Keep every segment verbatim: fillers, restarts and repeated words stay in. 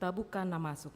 Tabuka na masuk.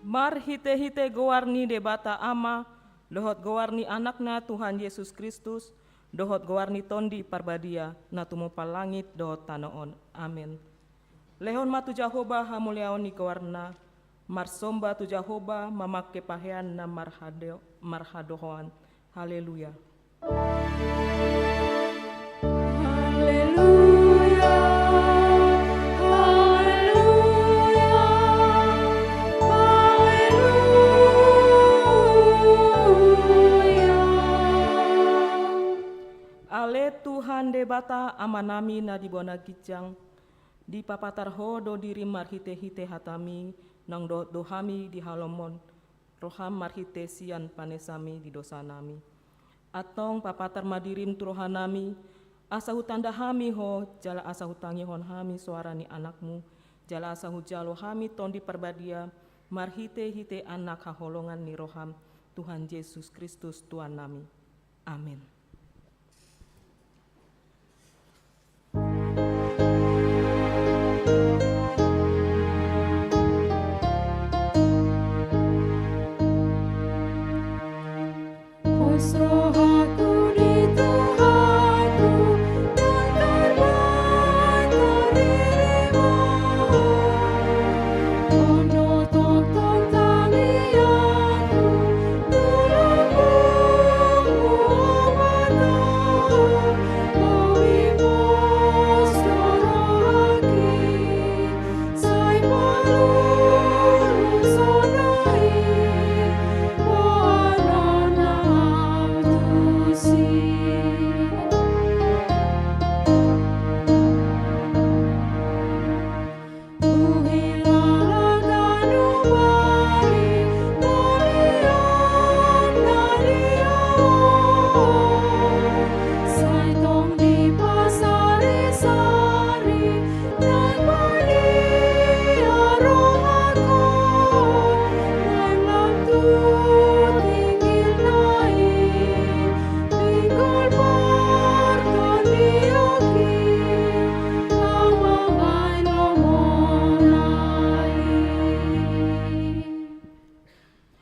Marhitehite goar ni Debata Ama, dohot goar ni Anakna Tuhan Jesus Kristus, dohot goar ni Tondi Parbadia, na tumompa langit dohot tano on. Amen. Lehon ma tu Jahowa hamuliaon ni goarna, marsomba tu Jahowa mamangke pahean na marhado-, marhadohoan. Haleluya. Haleluya, haleluya, haleluya. Ale Tuhan Debata Amanami na di bona ginjang, dipapatar Ho do dirim marhitehite hataMi, naung dohot do hami di halom on, rohaM marhite sian panesaMi di dosanami. Antong papatar ma dirim tu rohanami, asa hutanda hami Ho, jala asa hutangihon hami soara ni AnakMu, jala asa hujalo hami Tondi Parbadia, marhitehite Anak haholongan ni rohaM, Tuhan Jesus Kristus Tuhannami. Amen.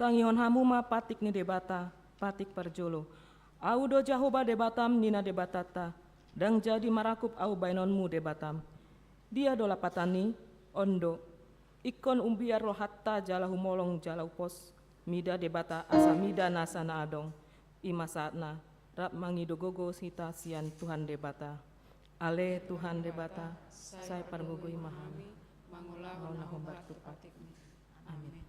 Tangihon hamu ma patik ni Debata, patik parjolo. Ahu do Jahowa Debatam, ninna Debatanta, ndang jadi marakup ahu baenonmu Debatam. Dia do lapatan i? On do. Ingkon umbiar rohanta jala humolong jala hupos mida Debata asa mida nasa na adong. I ma saatna, rap mangido gogo hita sian Tuhan Debata. Ale Tuhan Debata, sai pargogoi ma hami mangulahon na hombar tu patikmi. Amin.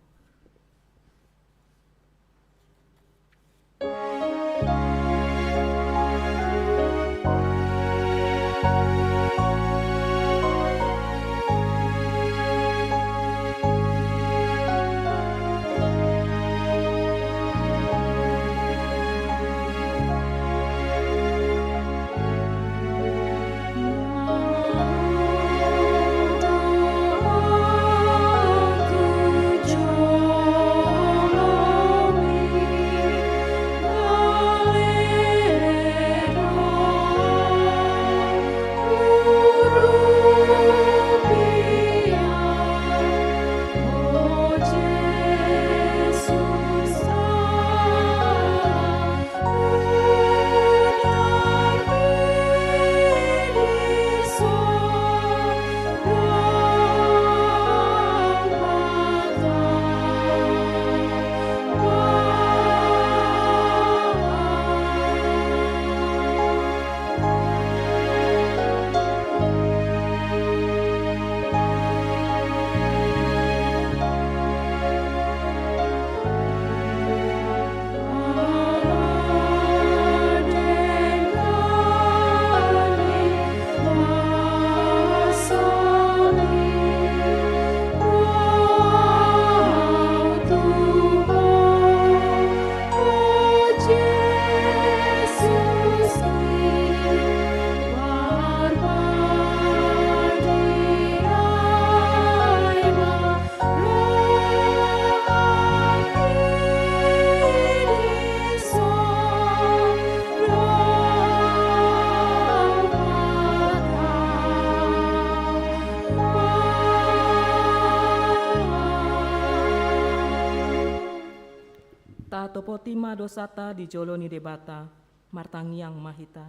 Tatopoti ma dosanta di jolo ni Debata, martangiang ma hita.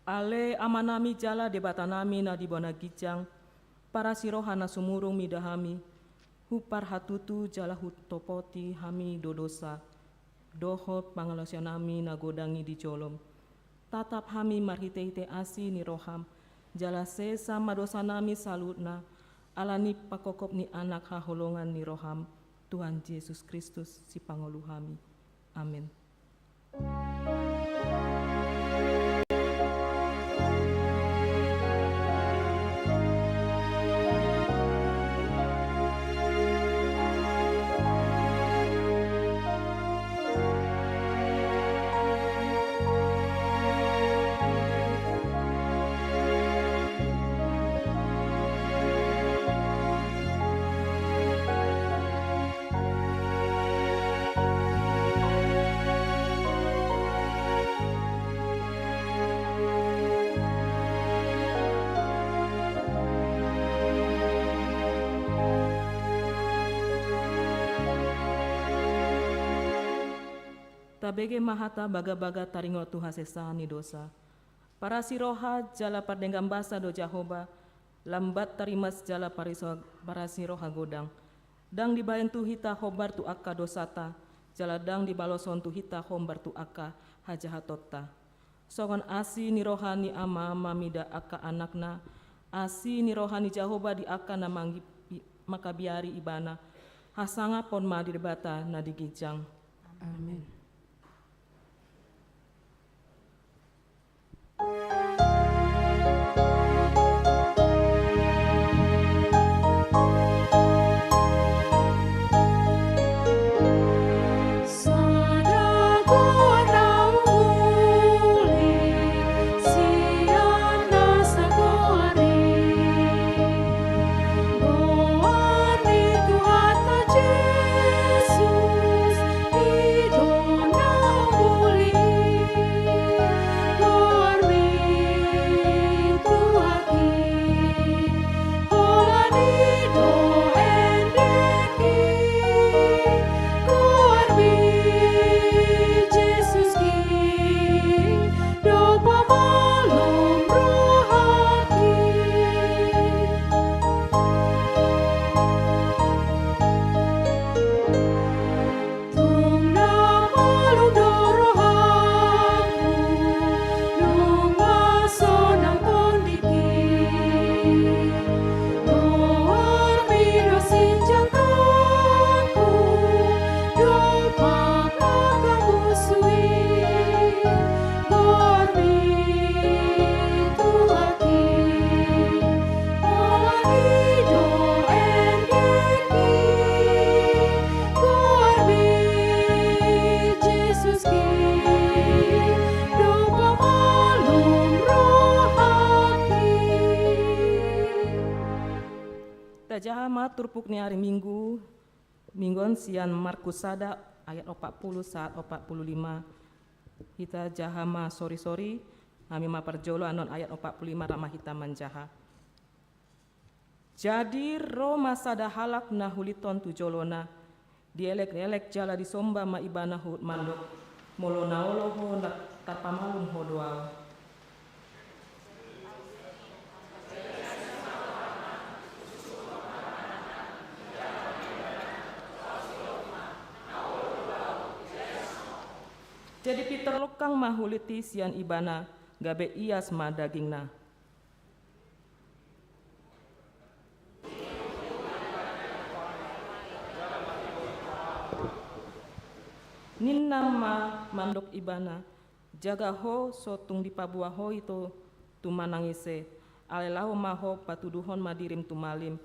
Ale Amanami jala Debatanami na di bona ginjang, parasi roha na sumurung mida hami, huparhatutu jala hutopoti hami do dosa dohot pangalaosionami na godang i di jolom. Tatap hami marhitehite asi ni roham, jala sesa ma dosanami saluhutna, ala ni pangkophop ni Anak haholongan ni roham, Tuhan Jesus Kristus, Sipangolu hami. Amin. Tabege ma hata bagabaga taringot tu hasesaan ni dosa. Parasi roha jala pardenggan basa do Jahowa, lambat tarimas jala pariso-, parasi roha godang. Ndang dibahen tu hita hombar tu angka dosanta, jala ndang dibaloshon tu hita hombar tu angka hajahatonta. Songon asi ni roha ni ama-ama mida angka anakna, asi ni roha ni Jahowa di angka na manggi-, mangkabiari ibana, hasangapon ma di Debata na di ginjang. Amin. Tajaha ma turpuk ni ari Minggu, Minggu on sian Markus sada ayat opat puluh sahat opat puluh lima. Hita jaha ma sori-sori, hami ma parjolo annon ayat opat puluh lima rap ma hita manjaha. Jadi ro ma sada halak na hulithon tu jolona, dielek-elek jala disomba ma ibana huhut mandok, molo na olo ho na tarpamalum ho do ahu. Jadi pintor longkang ma hulit i sian ibana, gabe ias ma dagingna. Ninna ma mandok ibana, jaga ho, so tung dipaboa ho ito tu manang ise, alai laho ma ho patuduhon ma dirim tu malim,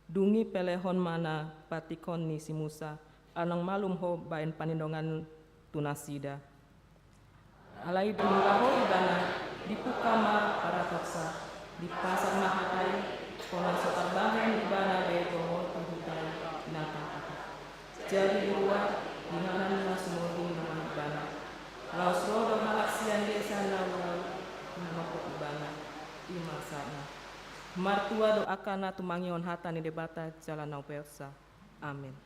dung i pelehon ma na patikhon ni si Musa, ala naung malum ho baen panindongan tu nasida. Alai dung laho ibana, dibuka ma paratorsa, dipasahat ma hata i, holan so tarbahen ibana be tongon tu huta i na tangkas. Jadi di luat, inganan na sumorgin nama ibana. Laos ro do halak sian desa na ulaon, manopot ibana. I ma sahatna. Martua do angka na tumangihon hata ni Debata jala na umpeopsa. Amen.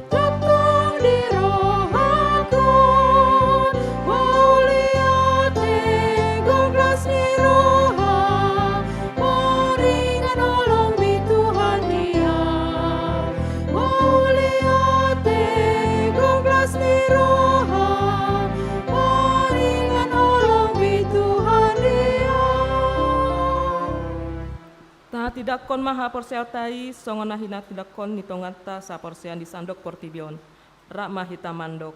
Tongtong di rohangku, mauliate, gok las ni roha, maringan holongmi Tuhan dia. Mauliate, gok las ni roha, maringan holongmi Tuhan dia. Tahatindangkon ma haporseaonta i songon na hinahatindangkon ni tonganta saporseaon di sandok portibi on. Rap ma hita mandok.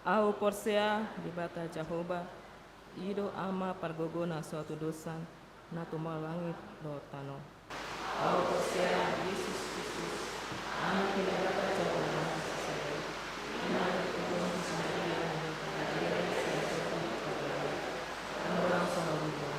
Ahu porsea Debata Jahowa, i do Ama pargogona so hatudosan, na tumandang langit dohot tano. Ahu porsea Jesus Kristus, Anak ni Debata Jahowa na sasada i, i na dipatuduhon si Maria na diparbadiaon sian Tondi Porbadia, tano lam so haulidan.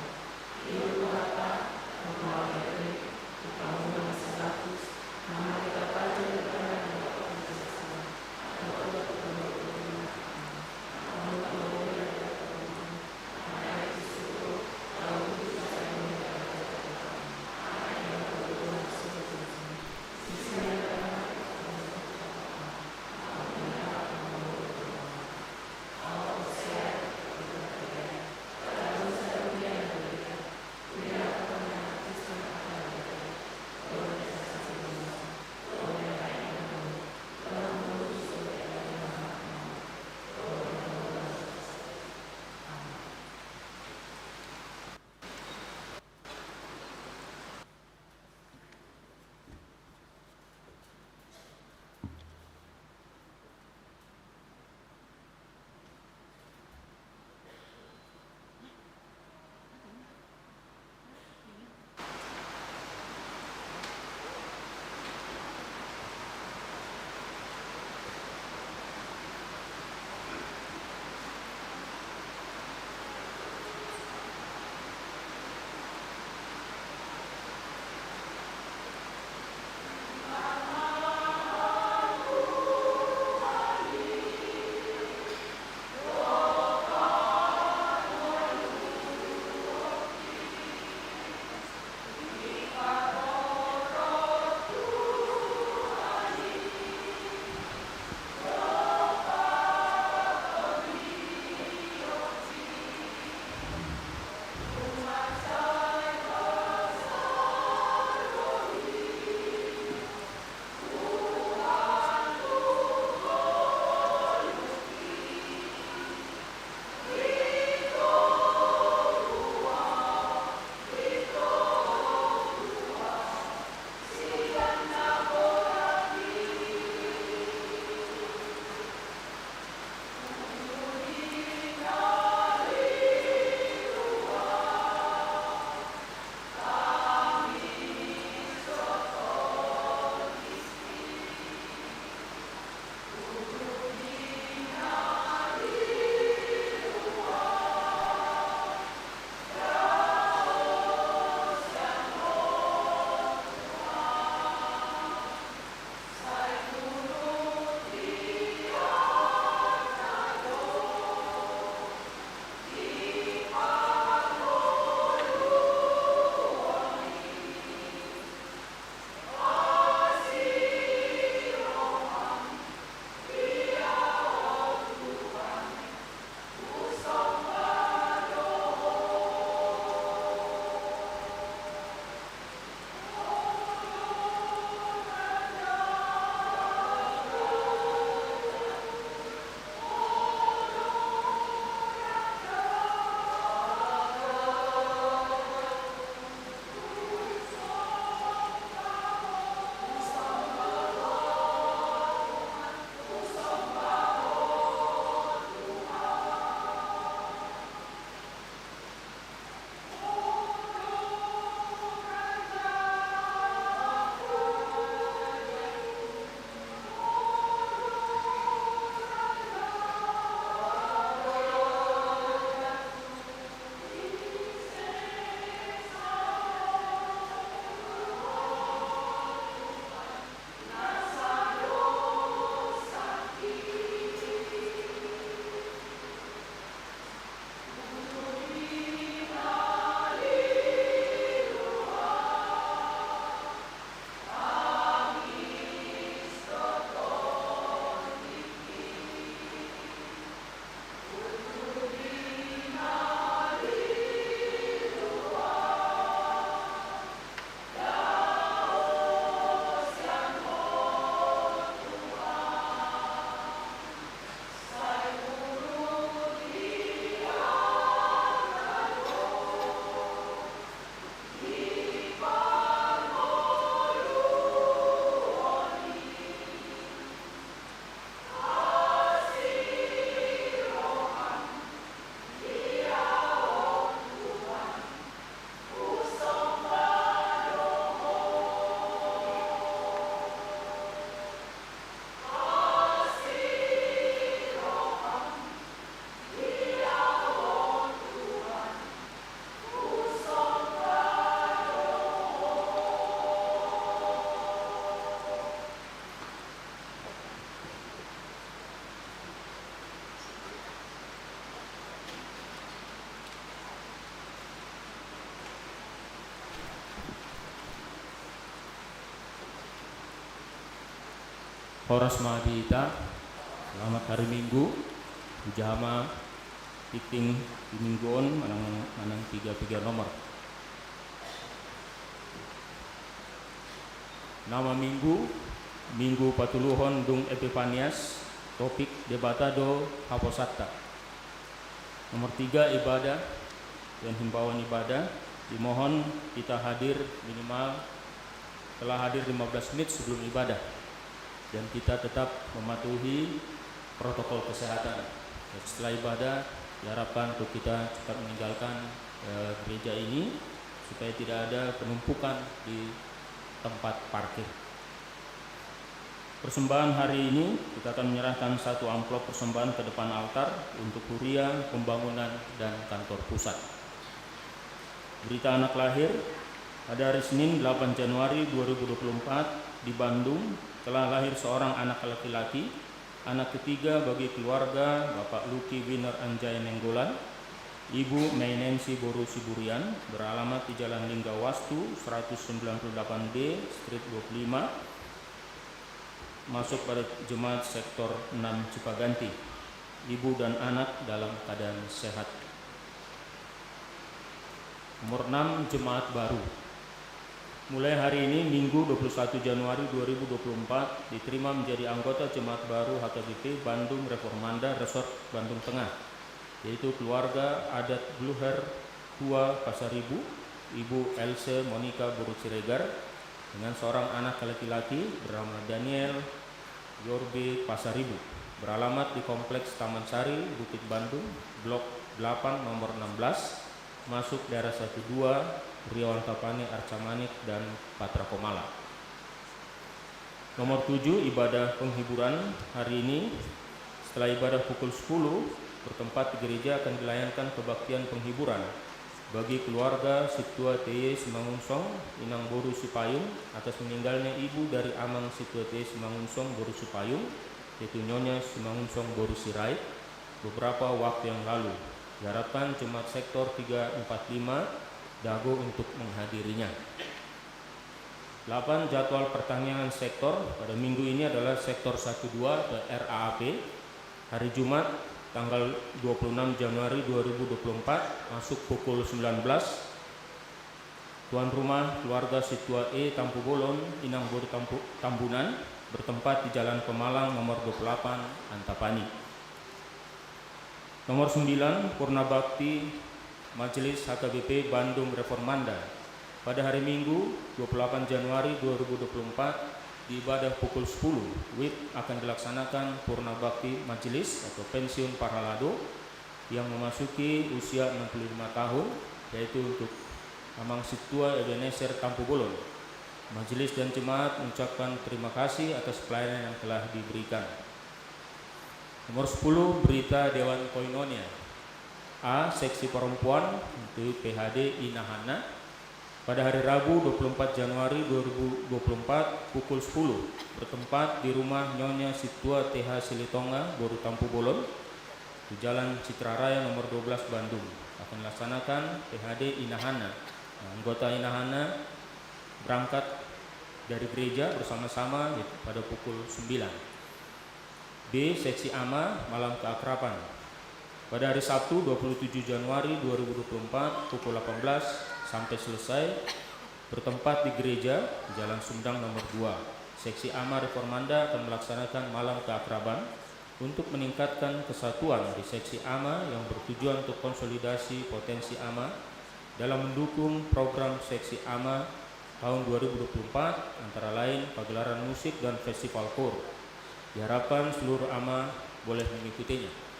Horas ma di hita. Selamat hari Minggu. Hujaha ma tingting di Minggu on manang, manang piga-piga nomor. Nama Minggu, Minggu patoluhon dung Epipanias. Topik debata do haposoanta. Nomor tiga, ibadah dan himbauan ibadah. Dimohon kita hadir minimal telah hadir lima belas menit sebelum ibadah, dan kita tetap mematuhi protokol kesehatan. Dan setelah ibadah, diharapkan untuk kita cepat meninggalkan, eh, gereja ini supaya tidak ada penumpukan di tempat parkir. Persembahan hari ini, kita akan menyerahkan satu amplop persembahan ke depan altar untuk huria, pembangunan, dan kantor pusat. Berita anak lahir, pada hari Senin, delapan Januari dua ribu dua puluh empat, di Bandung, telah lahir seorang anak laki-laki, anak ketiga bagi keluarga Bapak Luki Winer Anjay Nainggolan, Ibu Mei Nensi boru Siburian, beralamat di Jalan Linggawastu seratus sembilan puluh delapan D, Street dua puluh lima, masuk pada jemaat sektor enam Cipaganti. Ibu dan anak dalam keadaan sehat. Nomor enam, jemaat baru. Mulai hari ini, Minggu dua puluh satu Januari dua ribu dua puluh empat, diterima menjadi anggota jemaat baru H K B P Bandung Reformanda Resort Bandung Tengah, yaitu keluarga adat Bluher Tua Pasaribu, Ibu Else Monica boru Siregar, dengan seorang anak laki-laki bernama Daniel Yorbe Pasaribu, beralamat di Kompleks Taman Sari, Bukit Bandung, Blok delapan, nomor enam belas, masuk daerah satu dua, Riawan Tapani, Arca Manik, dan Patra Komala. Nomor tujuh, ibadah penghiburan hari ini. Setelah ibadah pukul sepuluh, bertempat di gereja akan dilayankan kebaktian penghiburan bagi keluarga Situa T Y Simangunsong, Inang boru Sipayung, atas meninggalnya ibu dari Amang Situa T Y Simangunsong boru Sipayung, yaitu Nyonya Simangunsong boru Sirait, beberapa waktu yang lalu. Diharapkan jemaat sektor tiga empat lima dago untuk menghadirinya. Delapan, jadwal pertangiangan sektor pada minggu ini adalah sektor satu dua atau R A A P. Hari Jumat, tanggal dua puluh enam Januari dua ribu dua puluh empat, masuk pukul sembilan belas. Tuan rumah, keluarga Situa E Tampubolon, Inang boru Tampu-, Tambunan, bertempat di Jalan Pemalang nomor dua puluh delapan, Antapani. Nomor sembilan, Purna Bakti Majelis H K B P Bandung Reformanda. Pada hari Minggu, dua puluh delapan Januari dua ribu dua puluh empat, di ibadah pukul sepuluh WIB akan dilaksanakan Purna Bakti Majelis atau pensiun parhalado yang memasuki usia enam puluh lima tahun, yaitu untuk Amang Situa Ebenezer Tampubolon. Majelis dan jemaat mengucapkan terima kasih atas pelayanan yang telah diberikan. Nomor sepuluh, berita Dewan Koinonia. A, seksi perempuan, untuk P H D Ina Hana. Pada hari Rabu, dua puluh empat Januari dua ribu dua puluh empat, pukul sepuluh, bertempat di rumah Nyonya Situa T H Silitonga, boru Tampubolon, di Jalan Citra Raya nomor dua belas, Bandung. Akan dilaksanakan P H D Ina Hana. Nah, anggota Ina Hana berangkat dari gereja bersama-sama, yaitu pada pukul sembilan. B, seksi ama, malam keakraban. Pada hari Sabtu, dua puluh tujuh Januari dua ribu dua puluh empat, pukul delapan belas sampai selesai, bertempat di gereja Jalan Sumedang nomor dua. Seksi ama Reformanda akan melaksanakan malam keakraban untuk meningkatkan kesatuan di seksi ama yang bertujuan untuk konsolidasi potensi ama dalam mendukung program seksi ama tahun dua ribu dua puluh empat, antara lain pagelaran musik dan festival koor. Diharapkan seluruh ama boleh mengikutinya.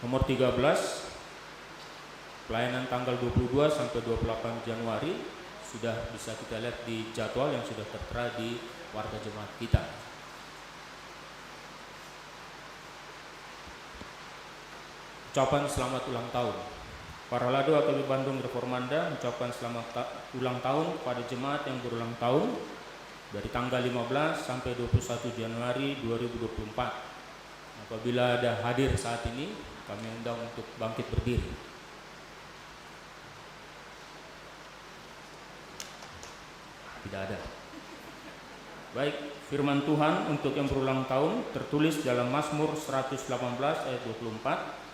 Nomor tiga belas, pelayanan tanggal dua puluh dua sampai dua puluh delapan Januari sudah bisa kita lihat di jadwal yang sudah tertera di warga jemaat kita. Ucapan selamat ulang tahun. Parhalado H K B P Bandung Reformanda mengucapkan selamat ta-, ulang tahun kepada jemaat yang berulang tahun dari tanggal lima belas sampai dua puluh satu Januari dua ribu dua puluh empat. Apabila ada hadir saat ini, kami undang untuk bangkit berdiri. Tidak ada. Baik, firman Tuhan untuk yang berulang tahun tertulis dalam Mazmur seratus delapan belas ayat dua puluh empat.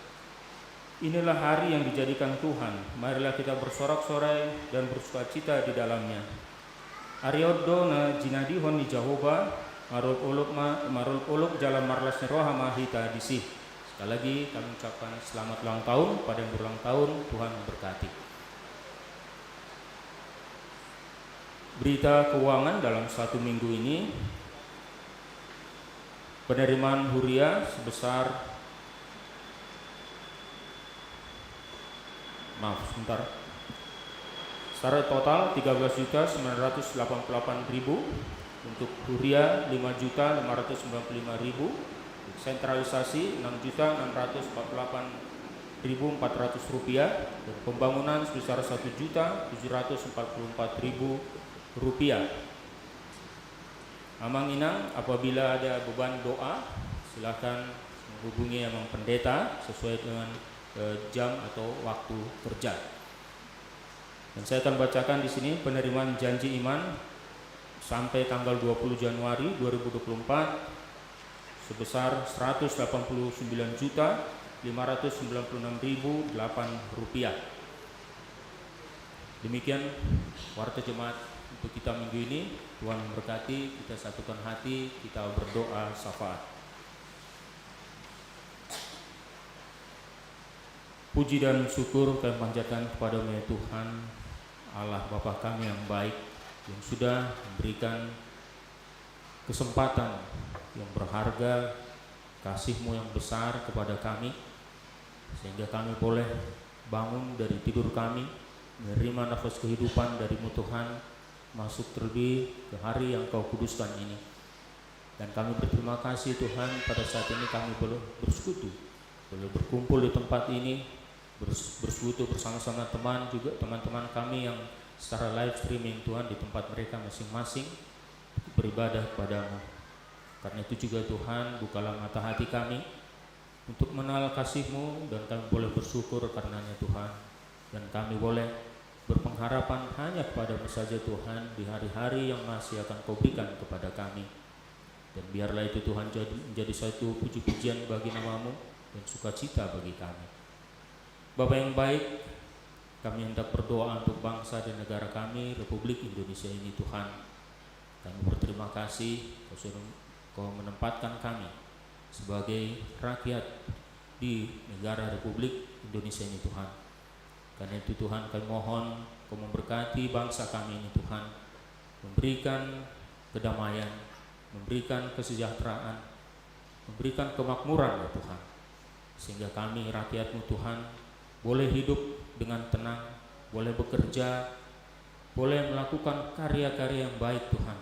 Inilah hari yang dijadikan Tuhan, marilah kita bersorak-sorai dan bersukacita di dalamnya. Ari on do na jinadihon ni Jahowa, marolopolop ma, marolopolop jala marlas ni roha ma hita disi. Sekali lagi kami ucapkan selamat ulang tahun pada yang berulang tahun, Tuhan memberkati. Berita keuangan dalam satu minggu ini, penerimaan huria sebesar, maaf, sebentar. Secara total tiga belas juta sembilan ratus delapan puluh delapan ribu, untuk huria lima juta lima ratus sembilan puluh lima ribu, sentralisasi enam juta enam ratus empat puluh delapan ribu empat ratus rupiah, dan pembangunan sebesar satu juta tujuh ratus empat puluh empat ribu rupiah. Amang Inang, apabila ada beban doa, silakan menghubungi Amang Pendeta sesuai dengan, eh, jam atau waktu kerja. Dan saya akan bacakan di sini penerimaan janji iman sampai tanggal dua puluh Januari dua ribu dua puluh empat sebesar seratus delapan puluh sembilan juta lima ratus sembilan puluh enam ribu delapan rupiah. Demikian warta jemaat untuk kita minggu ini. Tuhan memberkati, kita satukan hati, kita berdoa syafaat. Puji dan syukur kami panjatkan kepada-Mu, ya Tuhan, Allah Bapa kami yang baik, yang sudah memberikan kesempatan yang berharga, kasih-Mu yang besar kepada kami, sehingga kami boleh bangun dari tidur kami, menerima nafas kehidupan dari-Mu, Tuhan, masuk terlebih ke hari yang Kau kuduskan ini. Dan kami berterima kasih, Tuhan, pada saat ini kami boleh bersekutu, boleh berkumpul di tempat ini, bers-, bersekutu bersama-sama teman juga, teman-teman kami yang secara live streaming, Tuhan, di tempat mereka masing-masing beribadah kepada-Mu. Karena itu juga, Tuhan, bukalah mata hati kami untuk mengenal kasih-Mu, dan kami boleh bersyukur karenanya, Tuhan. Dan kami boleh berpengharapan hanya kepada-Mu saja, Tuhan, di hari-hari yang masih akan Kau berikan kepada kami. Dan biarlah itu, Tuhan, jadi, menjadi satu puji-pujian bagi nama-Mu dan sukacita bagi kami. Bapa yang baik, kami hendak berdoa untuk bangsa dan negara kami, Republik Indonesia ini, Tuhan. Kami berterima kasih, Kau sudah, Kau menempatkan kami sebagai rakyat di negara Republik Indonesia ini, Tuhan. Karena itu, Tuhan, kami mohon Kau memberkati bangsa kami ini, Tuhan. Memberikan kedamaian, memberikan kesejahteraan, memberikan kemakmuran, ya Tuhan. Sehingga kami, rakyat-Mu, Tuhan, boleh hidup dengan tenang, boleh bekerja, boleh melakukan karya-karya yang baik, Tuhan.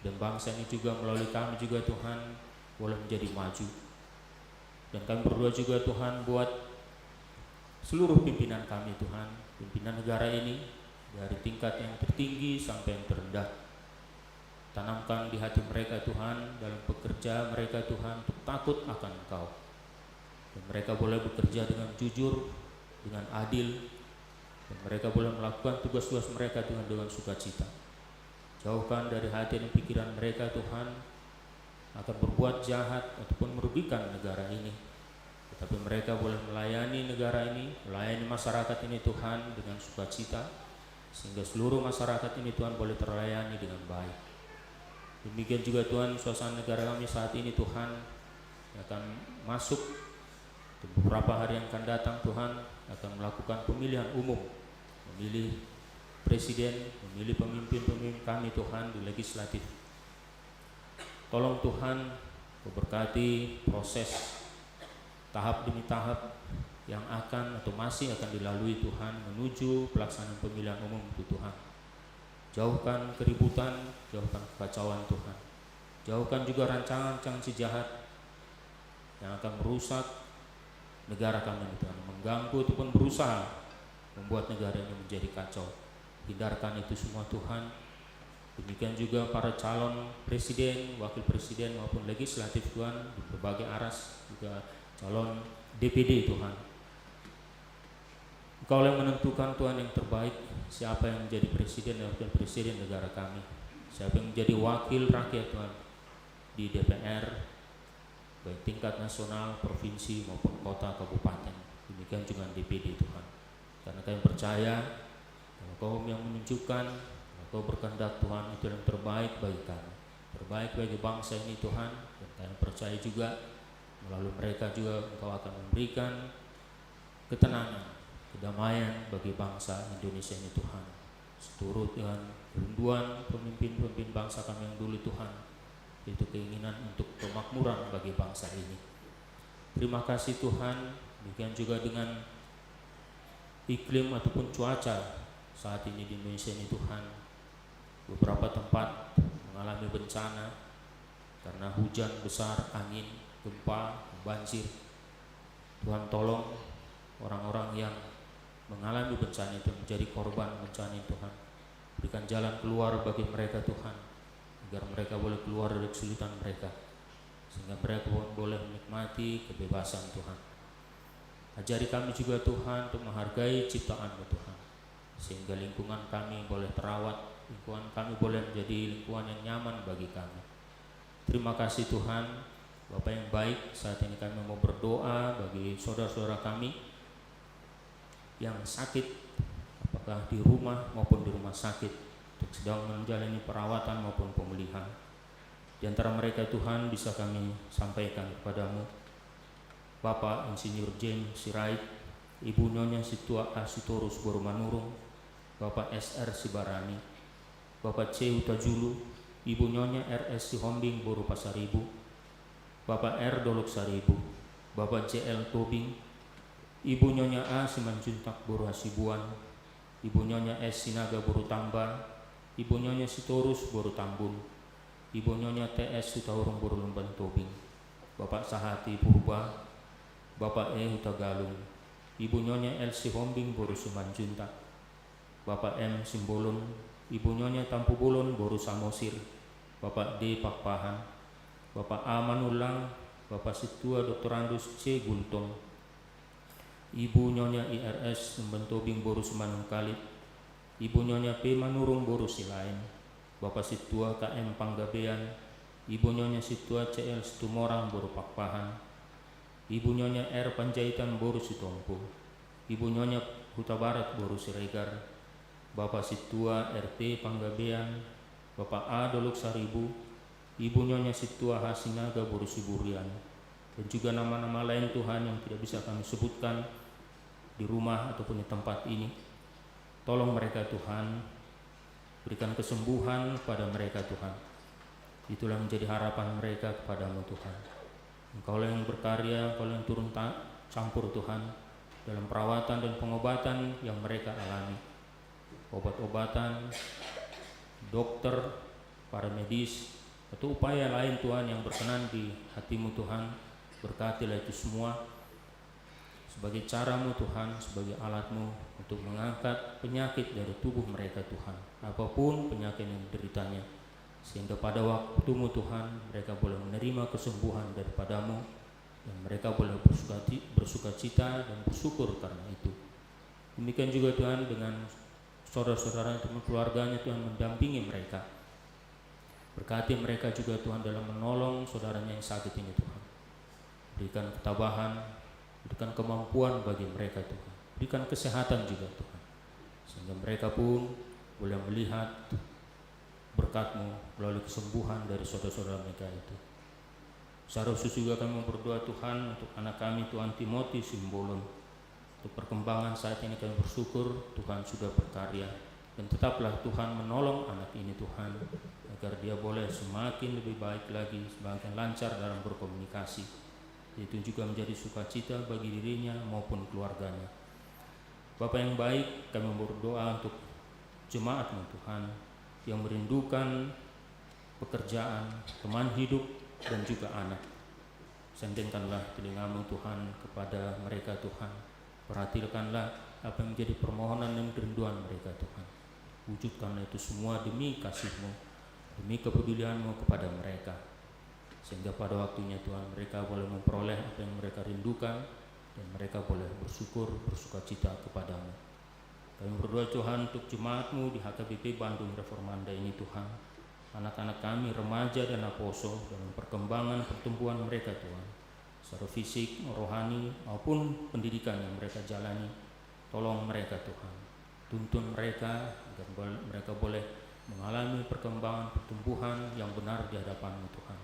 Dan bangsa ini juga melalui kami juga, Tuhan, boleh menjadi maju. Dan kami berdoa juga, Tuhan, buat seluruh pimpinan kami, Tuhan, pimpinan negara ini, dari tingkat yang tertinggi sampai yang terendah. Tanamkan di hati mereka, Tuhan, dalam pekerja mereka, Tuhan, untuk takut akan Engkau. Dan mereka boleh bekerja dengan jujur, dengan adil, dan mereka boleh melakukan tugas-tugas mereka, Tuhan, dengan sukacita. Jauhkan dari hati dan pikiran mereka, Tuhan, akan berbuat jahat ataupun merugikan negara ini. Tetapi mereka boleh melayani negara ini, melayani masyarakat ini, Tuhan, dengan sukacita, sehingga seluruh masyarakat ini, Tuhan, boleh terlayani dengan baik. Demikian juga, Tuhan, suasana negara kami saat ini, Tuhan, yang akan masuk di beberapa hari yang akan datang, Tuhan, akan melakukan pemilihan umum, memilih presiden, memilih pemimpin-pemimpin kami, Tuhan, di legislatif. Tolong, Tuhan, Kau berkati proses tahap demi tahap yang akan atau masih akan dilalui, Tuhan, menuju pelaksanaan pemilihan umum itu, Tuhan. Jauhkan keributan, jauhkan kekacauan, Tuhan. Jauhkan juga rancangan-rancangan si jahat yang akan merusak negara kami ini, Tuhan, mengganggu ataupun berusaha membuat negara ini menjadi kacau. Hindarkan itu semua, Tuhan. Demikian juga para calon presiden, wakil presiden, maupun legislatif, Tuhan, di berbagai aras, juga calon D P D, Tuhan. Engkau yang menentukan, Tuhan, yang terbaik, siapa yang menjadi presiden dan wakil presiden negara kami. siapa yang menjadi wakil rakyat, Tuhan, di D P R, baik tingkat nasional, provinsi, maupun kota, kabupaten, demikian juga D P D, Tuhan. Karena kami percaya, kalau Kau yang menunjukkan, kalau Kau berkehendak, Tuhan, itu yang terbaik bagi kami, terbaik bagi bangsa ini, Tuhan. Dan kami percaya juga, melalui mereka juga Engkau akan memberikan ketenangan, kedamaian bagi bangsa Indonesia ini, Tuhan. Seturut dengan rinduan pemimpin-pemimpin bangsa kami yang dulu, Tuhan, yaitu keinginan untuk kemakmuran bagi bangsa ini. Terima kasih, Tuhan. Demikian juga dengan iklim ataupun cuaca saat ini di Indonesia ini, Tuhan. Beberapa tempat mengalami bencana karena hujan besar, angin, gempa, banjir. Tuhan, tolong orang-orang yang mengalami bencana itu, menjadi korban bencana itu, Tuhan, berikan jalan keluar bagi mereka, Tuhan, agar mereka boleh keluar dari kesulitan mereka, sehingga mereka pun boleh menikmati kebebasan, Tuhan. Ajari kami juga, Tuhan, untuk menghargai ciptaan-Mu, Tuhan, sehingga lingkungan kami boleh terawat, lingkungan kami boleh menjadi lingkungan yang nyaman bagi kami. Terima kasih, Tuhan. Bapa yang baik, saat ini kami mau berdoa bagi saudara-saudara kami yang sakit, apakah di rumah maupun di rumah sakit, yang sedang menjalani perawatan maupun pemulihan. Di antara mereka, Tuhan, bisa kami sampaikan kepada-Mu Bapak Insinyur James Sirait, Ibu Nyonya Situa A Sitorus boru Manurung, Bapak S R Sibarani, Bapak C Hutajulu, Ibu Nyonya R S Sihombing boru Pasaribu, Bapak R Dolok Saribu, Bapak J L Tobing, Ibu Nyonya A Simanjuntak boru Hasibuan, Ibu Nyonya S Sinaga boru Tamba, Ibu Nyonya Sitorus boru Tambun, Ibu Nyonya T S Hutaurung boru Lumban Tobing, Bapak Sahati Purba, Bapak E Hutagalung, Ibu Nyonya L Sihombing boru Simanjuntak, Bapak M Simbolon, Ibu Nyonya Tampubolon boru Samosir, Bapak D Pakpahan, Bapak A Manullang, Bapak Sintua Doktorandus C Gultom, Ibu Nyonya I R S Lumban Tobing boru Simanungkalit, Ibu Nyonya P Manurung boru Silaen, Bapak Sintua K M Panggabean, Ibu Nyonya Sintua C L Situmorang boru Pakpahan, Ibu Nyonya R Panjaitan boru Sitompu, Ibu Nyonya Hutabarat boru Siregar, Bapak Sintua R T Panggabean, Bapak A Dolok Saribu, Ibu Nyonya Sintua H Sinaga boru Siburian, dan juga nama-nama lain, Tuhan, yang tidak bisa kami sebutkan di rumah ataupun di tempat ini. Tolong mereka, Tuhan, berikan kesembuhan pada mereka, Tuhan. Itulah menjadi harapan mereka kepada-Mu, Tuhan. Engkaulah yang berkarya, Engkaulah yang turun ta-, campur, Tuhan, dalam perawatan dan pengobatan yang mereka alami. Obat-obatan, dokter, para medis, atau upaya lain, Tuhan, yang berkenan di hati-Mu, Tuhan, berkatilah itu semua sebagai cara-Mu, Tuhan, sebagai alat-Mu untuk mengangkat penyakit dari tubuh mereka, Tuhan. Apapun penyakit yang dideritanya, sehingga pada waktu-Mu, Tuhan, mereka boleh menerima kesembuhan daripada-Mu, dan mereka boleh bersuka-, bersukacita dan bersyukur karena itu. Demikian juga, Tuhan, dengan saudara-saudaranya, teman keluarganya, Tuhan, mendampingi mereka. Berkati mereka juga, Tuhan, dalam menolong saudaranya yang sakit ini, Tuhan. Berikan ketabahan, berikan kemampuan bagi mereka, Tuhan. Berikan kesehatan juga, Tuhan, sehingga mereka pun boleh melihat berkat-Mu melalui kesembuhan dari saudara-saudara mereka itu. Secara khusus juga kami mau berdoa, Tuhan, untuk anak kami, Tuhan, Timothy Simbolon. Untuk perkembangan saat ini kami bersyukur, Tuhan sudah berkarya. Dan tetaplah Tuhan menolong anak ini, Tuhan, agar dia boleh semakin lebih baik lagi, semakin lancar dalam berkomunikasi. Itu juga menjadi sukacita bagi dirinya maupun keluarganya. Bapa yang baik, kami berdoa untuk jemaat-Mu, Tuhan, yang merindukan pekerjaan, teman hidup, dan juga anak. Sandingkanlah telinga-Mu, Tuhan, kepada mereka, Tuhan. Perhatikanlah apa yang menjadi permohonan dan kerinduan mereka, Tuhan. Wujudkanlah itu semua demi kasih-Mu, demi kepedulian-Mu kepada mereka. Sehingga pada waktunya, Tuhan, mereka boleh memperoleh apa yang mereka rindukan, dan mereka boleh bersyukur, bersukacita kepada-Mu. Kami berdoa, Tuhan, untuk jemaat-Mu di H K B P Bandung Reformanda ini, Tuhan. anak-anak kami, remaja dan naposo, dalam perkembangan pertumbuhan mereka, Tuhan, secara fisik, rohani, maupun pendidikan yang mereka jalani. Tolong mereka, Tuhan. Tuntun mereka agar bol-, mereka boleh mengalami perkembangan pertumbuhan yang benar di hadapan-Mu, Tuhan.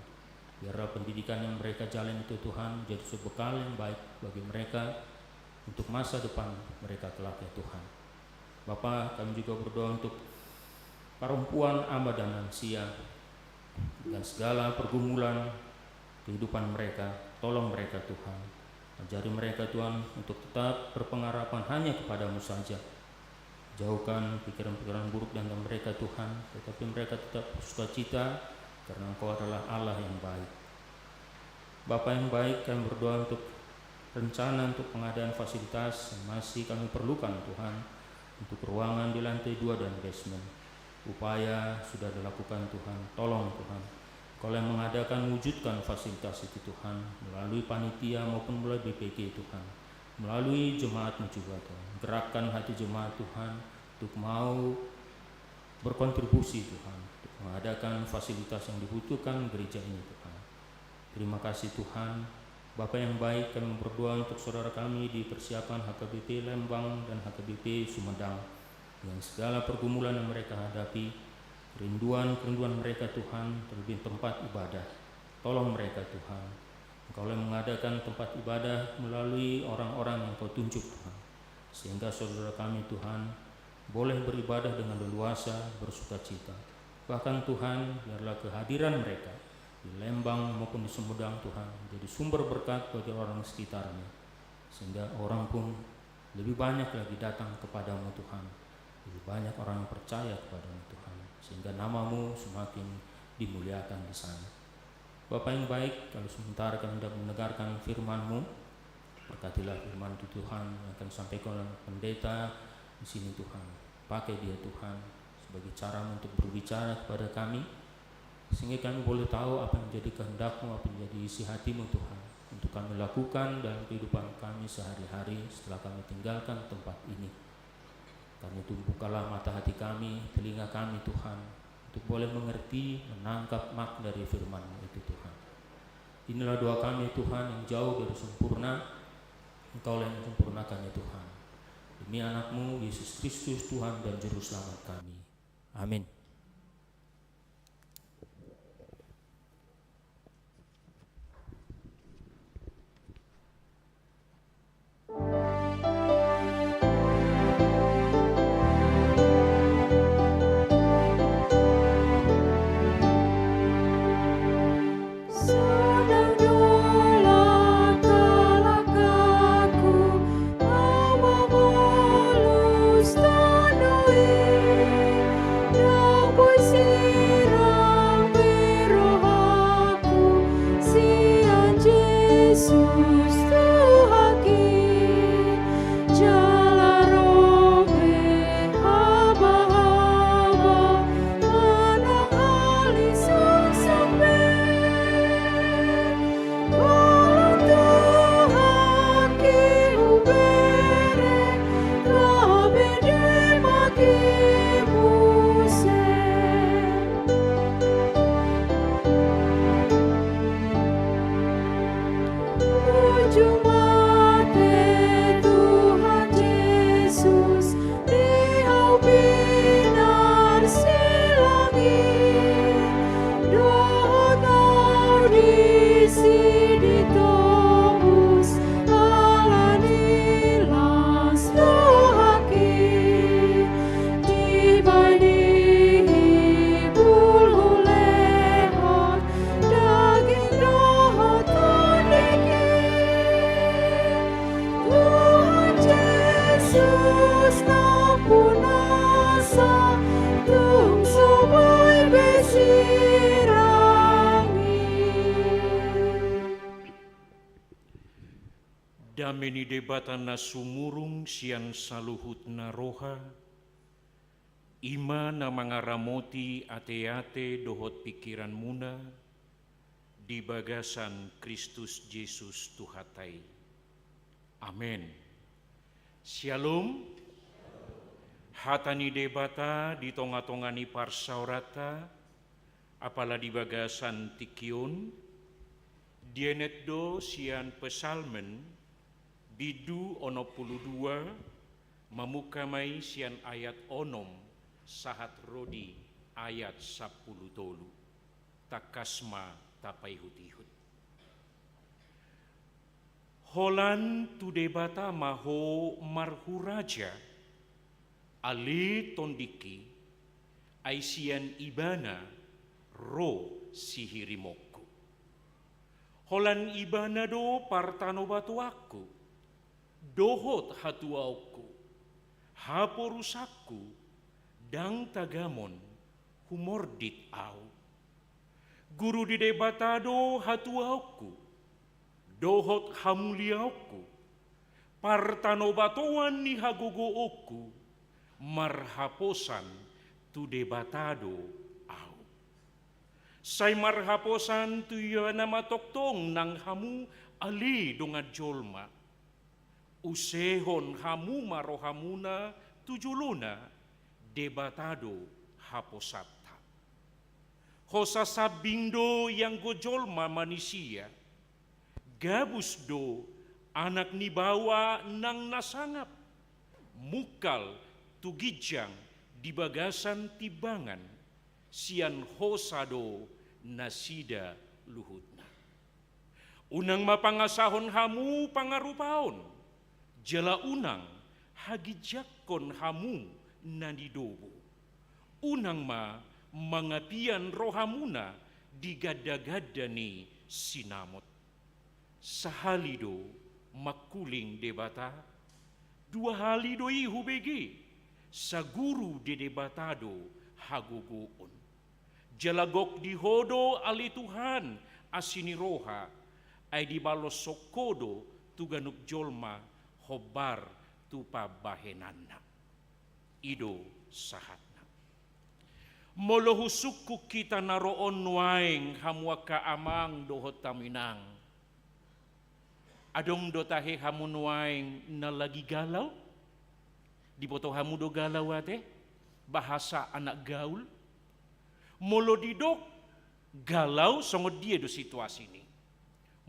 Biarlah pendidikan yang mereka jalani itu, Tuhan, menjadi sebuah bekal yang baik bagi mereka untuk masa depan mereka kelak, ya Tuhan. Bapa, kami juga berdoa untuk perempuan, ama, dan lansia dengan segala pergumulan kehidupan mereka. Tolong mereka, Tuhan. Ajari mereka, Tuhan, untuk tetap berpengharapan hanya kepada-Mu saja. Jauhkan pikiran-pikiran buruk dari mereka, Tuhan, tetapi mereka tetap bersukacita karena Engkau adalah Allah yang baik. Bapa yang baik, kami berdoa untuk rencana untuk pengadaan fasilitas yang masih kami perlukan, Tuhan, untuk ruangan di lantai dua dan basement. Upaya sudah dilakukan, Tuhan. Tolong, Tuhan. Engkau yang mengadakan, wujudkan fasilitas itu, Tuhan, melalui panitia maupun melalui B P G, Tuhan. Melalui jemaat-Mu juga, Tuhan. Gerakkan hati jemaat, Tuhan, untuk mau berkontribusi, Tuhan, untuk mengadakan fasilitas yang dibutuhkan gereja ini, Tuhan. Terima kasih, Tuhan. Bapa yang baik, kami berdoa untuk saudara kami di persiapan H K B P Lembang dan H K B P Sumedang, dengan segala pergumulan yang mereka hadapi, kerinduan-kerinduan mereka, Tuhan, terlebih tempat ibadah. Tolong mereka, Tuhan. Engkau yang mengadakan tempat ibadah melalui orang-orang yang Kau tunjuk, Tuhan. Sehingga saudara kami, Tuhan, boleh beribadah dengan leluasa, bersukacita. Bahkan, Tuhan, biarlah kehadiran mereka di Lembang maupun di Sumedang, Tuhan, menjadi sumber berkat bagi orang sekitarnya. Sehingga orang pun lebih banyak lagi datang kepada-Mu, Tuhan. Lebih banyak orang yang percaya kepada-Mu, Tuhan. Sehingga nama-Mu semakin dimuliakan di sana. Bapa yang baik, kalau sementara kami hendak mendengarkan firman-Mu, berkatilah firman itu, Tuhan, yang akan disampaikan oleh pendeta di sini, Tuhan. Pakai dia, Tuhan, sebagai cara untuk berbicara kepada kami, sehingga kami boleh tahu apa yang menjadi kehendak-Mu, apa yang menjadi isi hati-Mu, Tuhan, untuk kami lakukan dalam kehidupan kami sehari-hari setelah kami tinggalkan tempat ini. Kami, bukalah mata hati kami, telinga kami, Tuhan, untuk boleh mengerti, menangkap makna dari firman-Mu itu, Tuhan. Inilah doa kami, Tuhan, yang jauh dari sempurna. Engkaulah yang sempurnakannya, Tuhan. Demi Anak-Mu, Yesus Kristus, Tuhan dan Juru Selamat kami. Amin. Dame ni Debata na sumurung sian saluhutna roha, i ma na mangaramoti ateate dohot pingkiranmuna di bagasan Kristus Jesus Tuhanta i. Amen. Syalom. Hata ni Debata di tonga-tonga ni parsaoranta, Apala di bagasan tingki on, dienet do sian Psalmen bindu onom pulu dua, mamungka ma i sian ayat onom sahat ro di ayat sampulu tolu. Tangkas ma tapaihut-ihut. Holan tu Debata ma ho marhuraja, ale tondingki, ai sian Ibana ro sihirimonku. Holan Ibana do partanobatoanku, dohot hatuaonku, haporusanku, ndang tagamon humordit ahu. Guru ni Debata do hatuaonku, dohot hamuliaonku, partanobatoan ni hagogoonku, marhaposan tu Debata do ahu. Sai marhaposan tu Ibana ma tongtong nang hamu, ale dongan jolma. Usehon hamu ma rohamuna tu jolona, Debata do haposanta. Hosa sambing do ianggo jolma manisia, gabus do anak ni baoa nang na sangap, mungkal tu ginjang di bagasan timbangan, sian hosa do nasida luhutna. Unang ma pangasahon hamu pangarupaon, jala unang haginjangkon hamu na nidobo. Unang ma mangapian rohamuna di ganda-ganda ni sinamot. Sahali do mangkuling Debata, dua hali do i hubege, saguru di Debata do hagogoon. Jala gok di ho do ale Tuhan asi ni roha, ai dibaloshon ho do tu ganup jolma hombar tu pambahenanna. I do sahatna. Molo husungkun hita na ro on nuaeng hamu angka amang dohot hamu inang, adong do tahe hamu nuaeng na lagi galau? Diboto hamu do galau ate? Bahasa anak gaul. Molo didok galau, songon dia do situasini?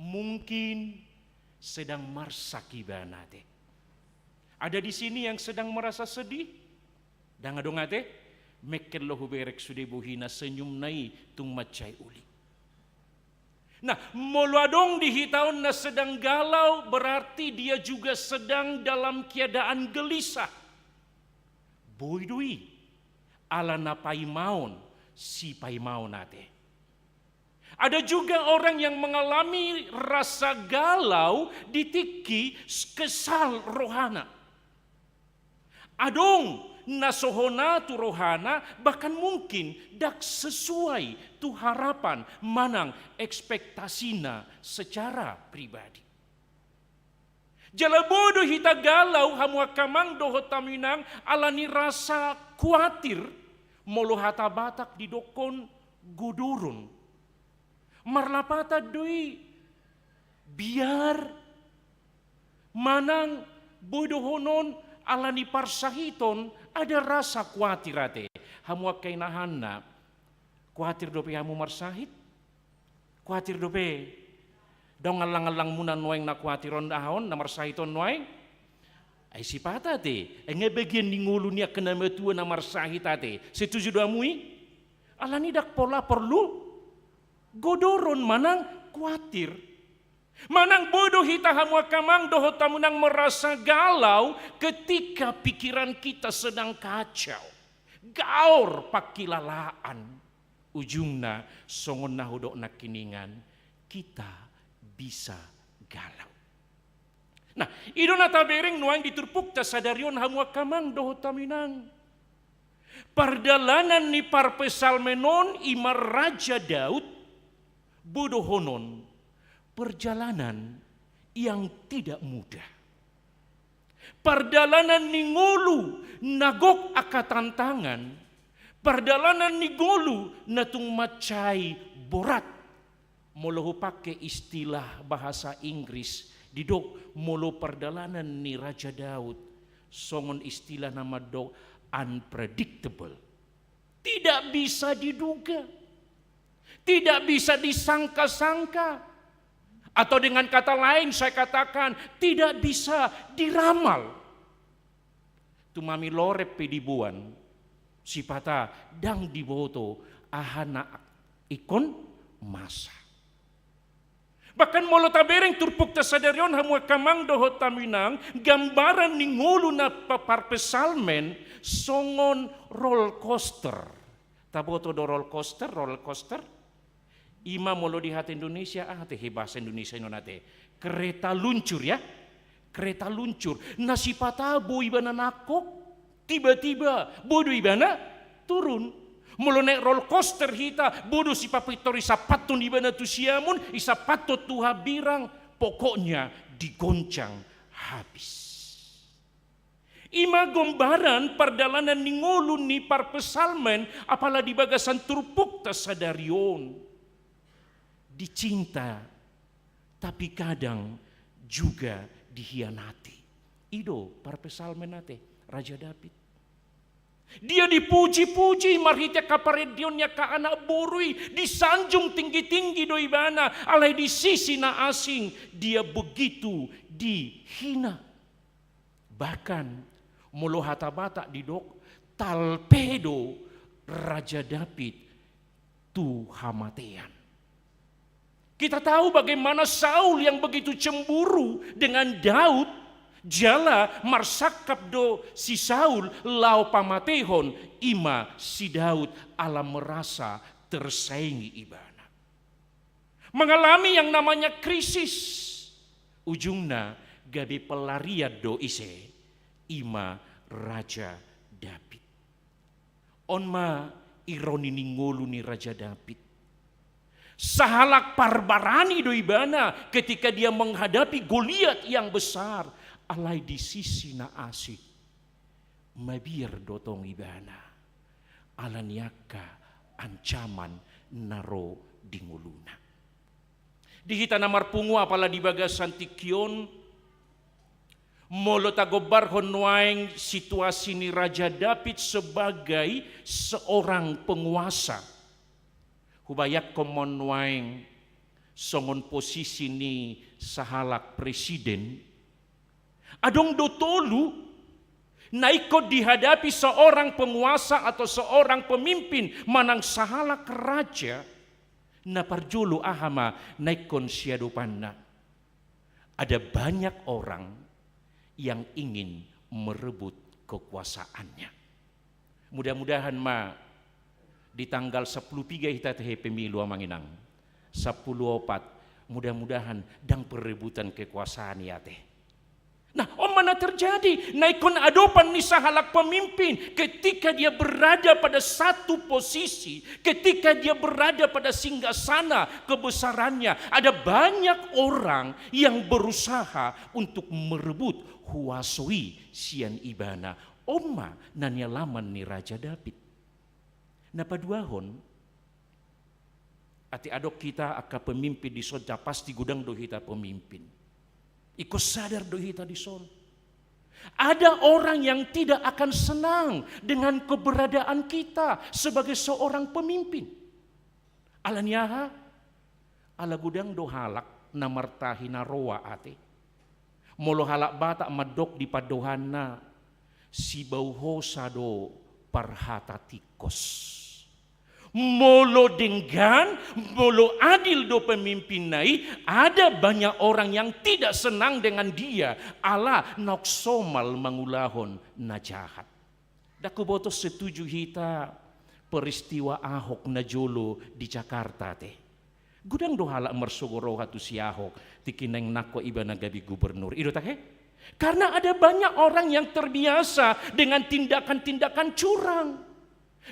Mungkin sedang marsak ibana ate. Ada di sini yang sedang merasa sedih? Ndang adong ate? Mengkel do huberek sude bohina, senyumna i tung mansai uli. Nah, molo adong di hita on na sedang galau, berarti dia juga sedang dalam keadaan gelisah. Boi do i, ala na paimaon, sipaimaon ate. Ada juga orang yang mengalami rasa galau di tingki kesal rohana. Adong na so hona tu rohana, bahkan mungkin ndang sesuai tu harapan manang ekspektasina secara pribadi. Jala boi do hita galau, hamu angka amang dohot hamu inang, ala ni rasa kuatir, molo hata Batak didokkon godoron. Marlapatan do i, biar, manang boi dohonon ala ni parsahiton, ada rasa kuatir ate. Hamu angka inahanna, kuatir dope hamu marsahit? Kuatir dope? Dang allang-allangmuna nuaeng na kuatir on, aha on, na marsahit on nuaeng? Ai sipata ate, ai nga bagian ni ngolu ni angka na matua na marsahit ate. Setuju do hamu i? Ala ni ndang pola porlu godoron manang kuatir. Manang boi do hita, hamu angka amang dohot hamu inang, merasa galau ketika pikiran kita sedang kacau, gaor pangkilalaan. Ujungna songon na hudok nangkiningan, kita bisa galau. Nah, i do na tabereng nuaeng di turpukta sadari on, hamu angka amang dohot hamu inang. Pardalanan ni parpsalmen on, i ma Raja Daud, boi dohonon perjalanan yang tidak mudah. Pardalanan ni ngolu na gok angka tantangan, pardalanan ni ngolu na tung mansai borat. Molo hupangke istilah bahasa Inggris, didok molo pardalanan ni Raja Daud, songon istilah na mandok unpredictable. Tidak bisa diduga. Tidak bisa disangka-sangka. Atau dengan kata lain saya katakan, tidak bisa diramal. Tumami lorep pe diboan, sipata ndang diboto aha na ingkon masa. Bahkan molo tabereng turpukta sadari on, hamu angka amang dohot hamu inang, gambaran ni ngolu na pa-, parpsalmen songon roller coaster. Taboto do roller coaster, roller coaster? Ima molo di hata Indonesia, aha tehe bahasa Indonesia i on ate? Kereta luncur, ya? Kereta luncur. Na sipata boi ibana nangkok, tiba-tiba boi do ibana turun. Molo naek roller coaster hita, boi do sipapintor isampathon ibana tu siamun, isampathon tu hambirang, pokoknya digoncang habis. Ima gambaran pardalanan ni ngolu ni parpsalmen, apala di bagasan turpukta sadari on. Dicinta, tapi kadang juga dikhianati. I do parpsalmen ate, Raja Daud. Dia dipuji-puji marhite angka parendeon ni angka anak boru i, disanjung tinggi-tinggi do ibana, alai di sisi na asing dia begitu dihina. Bahkan molo hata Batak didok, talpe do Raja Daud tu hamatean. Kita tahu bagaimana Saul yang begitu cemburu dengan Daud, jala marsangkap do si Saul laho pamatehon ima si Daud ala merasa tersaingi ibana. Mengalami yang namanya krisis. Ujungna gabe pelarian do ise, ima Raja Daud. On ma ironi ni ngolu ni Raja Daud. Sahalak parbarani do ibana ketika dia menghadapi Goliat yang besar, alai di sisi na asing mabiar do tong ibana ala ni angka ancaman na ro di ngoluna. Di hita na marpungu, apala di bagasan tingki on, molo tagombarhon nuaeng situasi ni Raja Daud sebagai seorang penguasa, hubayangkon ma on nuaeng songon posisi ni sahalak presiden. Adong do tolu na ingkon dihadapi seorang penguasa atau seorang pemimpin manang sahalak raja. Na parjolo, aha ma na ingkon siadopanna? Ada banyak orang yang ingin merebut kekuasaannya. Mudah-mudahan ma di tanggal sepuluh tiga hita tehe pemilu, amang inang. Sepuluh opat, mudah-mudahan ndang perebutan kekuasaan i ate. Nah, on ma na terjadi, na ingkon adopan ni sahalak pemimpin ketika dia berada pada satu posisi, ketika dia berada pada singgasana kebesarannya, ada banyak orang yang berusaha untuk merebut huaso i sian ibana. On ma na nialaman ni Raja Daud. Na paduahon, ate, adong hita angka pemimpin dison, ja pasti godang do hita pemimpin. Ingkon sadar do hita dison. Ada orang yang tidak akan senang dengan keberadaan kita sebagai seorang pemimpin. Ala ni aha? Ala godang do halak na martahi na roa ate. Molo halak Batak mandok di pandohanna, sibau hosa do parhata tingkos. Molo denggan, molo adil do pemimpinna i, ada banyak orang yang tidak senang dengan dia, ala naung somal mangulahon na jahat. Ndang huboto setuju hita peristiwa Ahok na jolo di Jakarta ate. Godang do halak marsogo roha tu si Ahok, tingki naeng nangkok ibana gabe gubernur. I do tahe? Karena ada banyak orang yang terbiasa dengan tindakan-tindakan curang.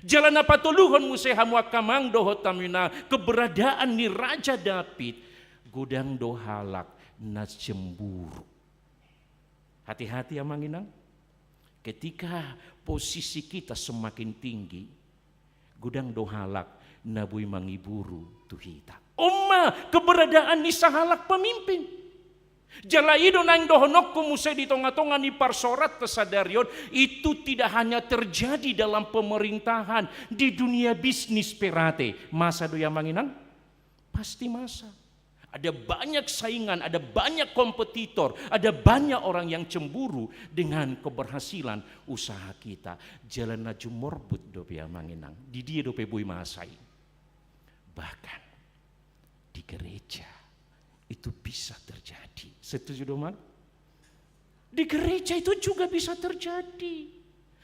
Jala na patoluhon muse, hamu angka amang dohot hamu inang, keberadaan ni Raja Daud, godang do halak na cemburu. Hati-hati, amang inang. Ketika posisi kita semakin tinggi, godang do halak na boi mangiburu tu hita. On ma keberadaan ni sahalak pemimpin. Jala i do naeng dohononku muse di tonga-tonga ni parsaoranta sadari on, itu tidak hanya terjadi dalam pemerintahan, di dunia bisnis pe rade. Masa do i amang inang? Pasti masa. Ada banyak saingan, ada banyak kompetitor, ada banyak orang yang cemburu dengan keberhasilan usaha kita. Jala na jumorbut dope amang inang, di dia dope boi masa i. Bahkan di gereja itu bisa terjadi. Setuju do amang? Di gereja itu juga bisa terjadi.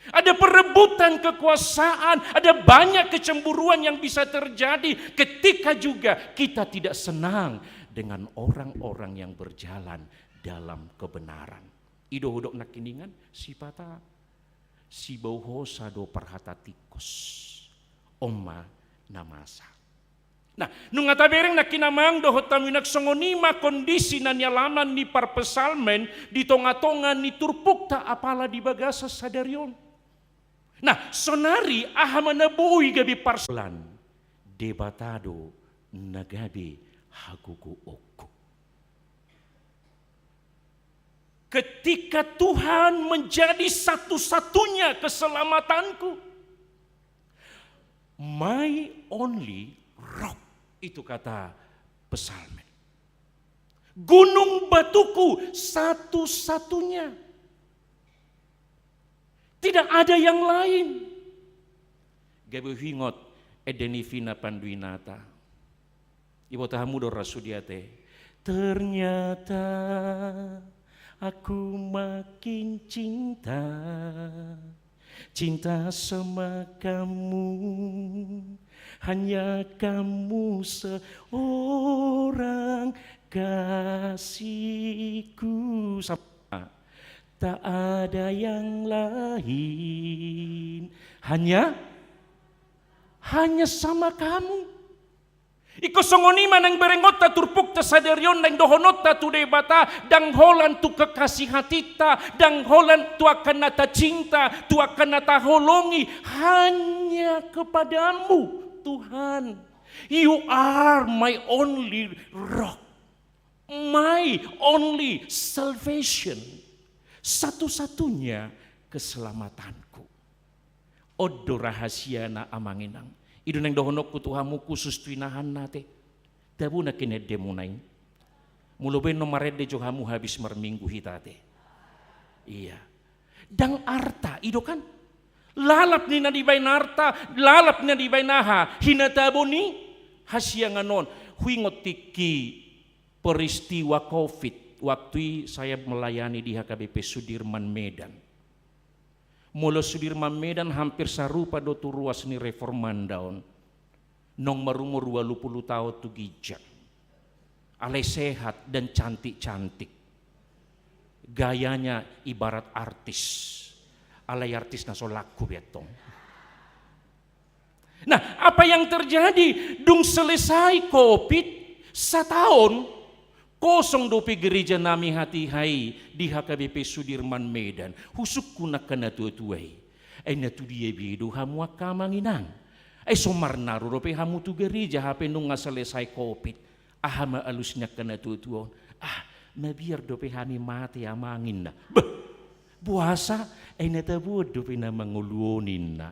Ada perebutan kekuasaan, ada banyak kecemburuan yang bisa terjadi ketika juga kita tidak senang dengan orang-orang yang berjalan dalam kebenaran. I do hudok nangkiningan, sipata sibau hosa do parhata tingkos. On ma na masa. Nah, nunga tabereng nangkin amang dohot hamu inang, songon i ma kondisi na nialami ni parpsalmen di tonga-tonga ni turpukta apala di bagasan sadari on. Nah, saonari aha ma na boi gabe parsoalan? Debata do na gabe hagogoonku. Ketika Tuhan menjadi satu-satunya keselamatanku, my only rock, itu kata psalmen. Gunung batuku satu-satunya. Tidak ada yang lain. Gabe huingot ende ni Vina Panduinata. Iboto hamu do ra sude ate. Ternyata aku makin cinta, cinta sama kamu, hanya kamu seorang kasihku. Sama. Tak ada yang lain, hanya, hanya sama kamu. Ingkon songon i ma naeng berengonta turpukta sadari on, naeng dohononta tu Debata, ndang holan tu kekasih hatinta, ndang holan tu angka na tacinta, tu angka na taholongi, hanya kepadamu, Tuhan. You are my only rock, my only salvation, satu-satunya keselamatanku. On do rahasiana amang inang. I do naeng dohononku tu hamu khusus tu inahan ate. Tabo nangkin endemuna i. Molo baen na marende jo hamu habis marminggu hita ate. Iya. Ndang arta, i do kan? Lalap ni na dibaen arta, lalap ni na dibaen aha, hinatabo ni hasiangan on. Huingot tingki peristiwa covid, waktu i saya melayani di H K B P Sudirman Medan. Molo Sudirman Medan hampir sarupa do tu ruas ni Reformanda on. Naung marumur ualu pulu taon tu ginjang. Alai sehat dan cantik-cantik. Gayanya ibarat artis. Alai artis na so laku be antong. Nah, apa yang terjadi? Dung selesai covid, sataon, kosong dope gereja nami hatiha i di H K B P Sudirman Medan. Husungkun angka na tua-tua i. Ai na tu dia be do hamu angka amang inang? Ai so marnaru dope hamu tu gereja hape nunga selesai covid. Aha ma alus ni angka na tua-tua on? Ah, mabiar dope hami mate amang inna. Bah, boasa? Ai na taboan dope na mangolu on inna.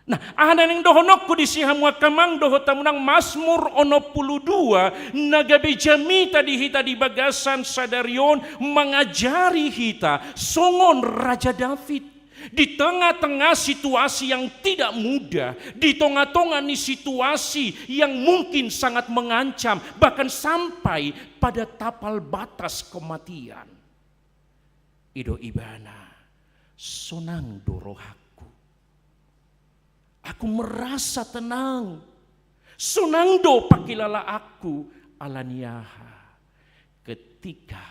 Nah, aha na naeng dohononku disi hamu angka amang dohot hamu inang, Mazmur onom pulu dua na gabe jamita di hita di bagasan sadari on mangajari hita songon Raja David. Di tengah-tengah situasi yang tidak mudah, di tengah-tengah ni situasi yang mungkin sangat mengancam, bahkan sampai pada tapal batas kematian. I do ibana, sonang do rohangku. Aku merasa tenang. Sonang do pangkilalaanku, ala ni aha? Ketika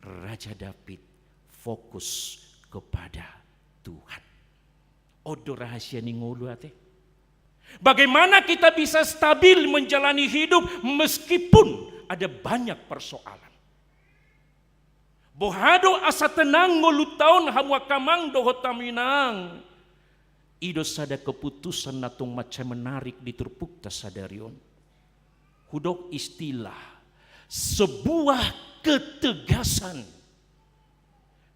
Raja David fokus kepada Tuhan. On do rahasia ni ngolu ate. Bagaimana kita bisa stabil menjalani hidup meskipun ada banyak persoalan? Boha do asa tenang ngolunta on hamu angka amang dohot hamu inang? I do sada keputusan na tung mansai menarik di turpukta sadari on. Hudok istilah sebuah ketegasan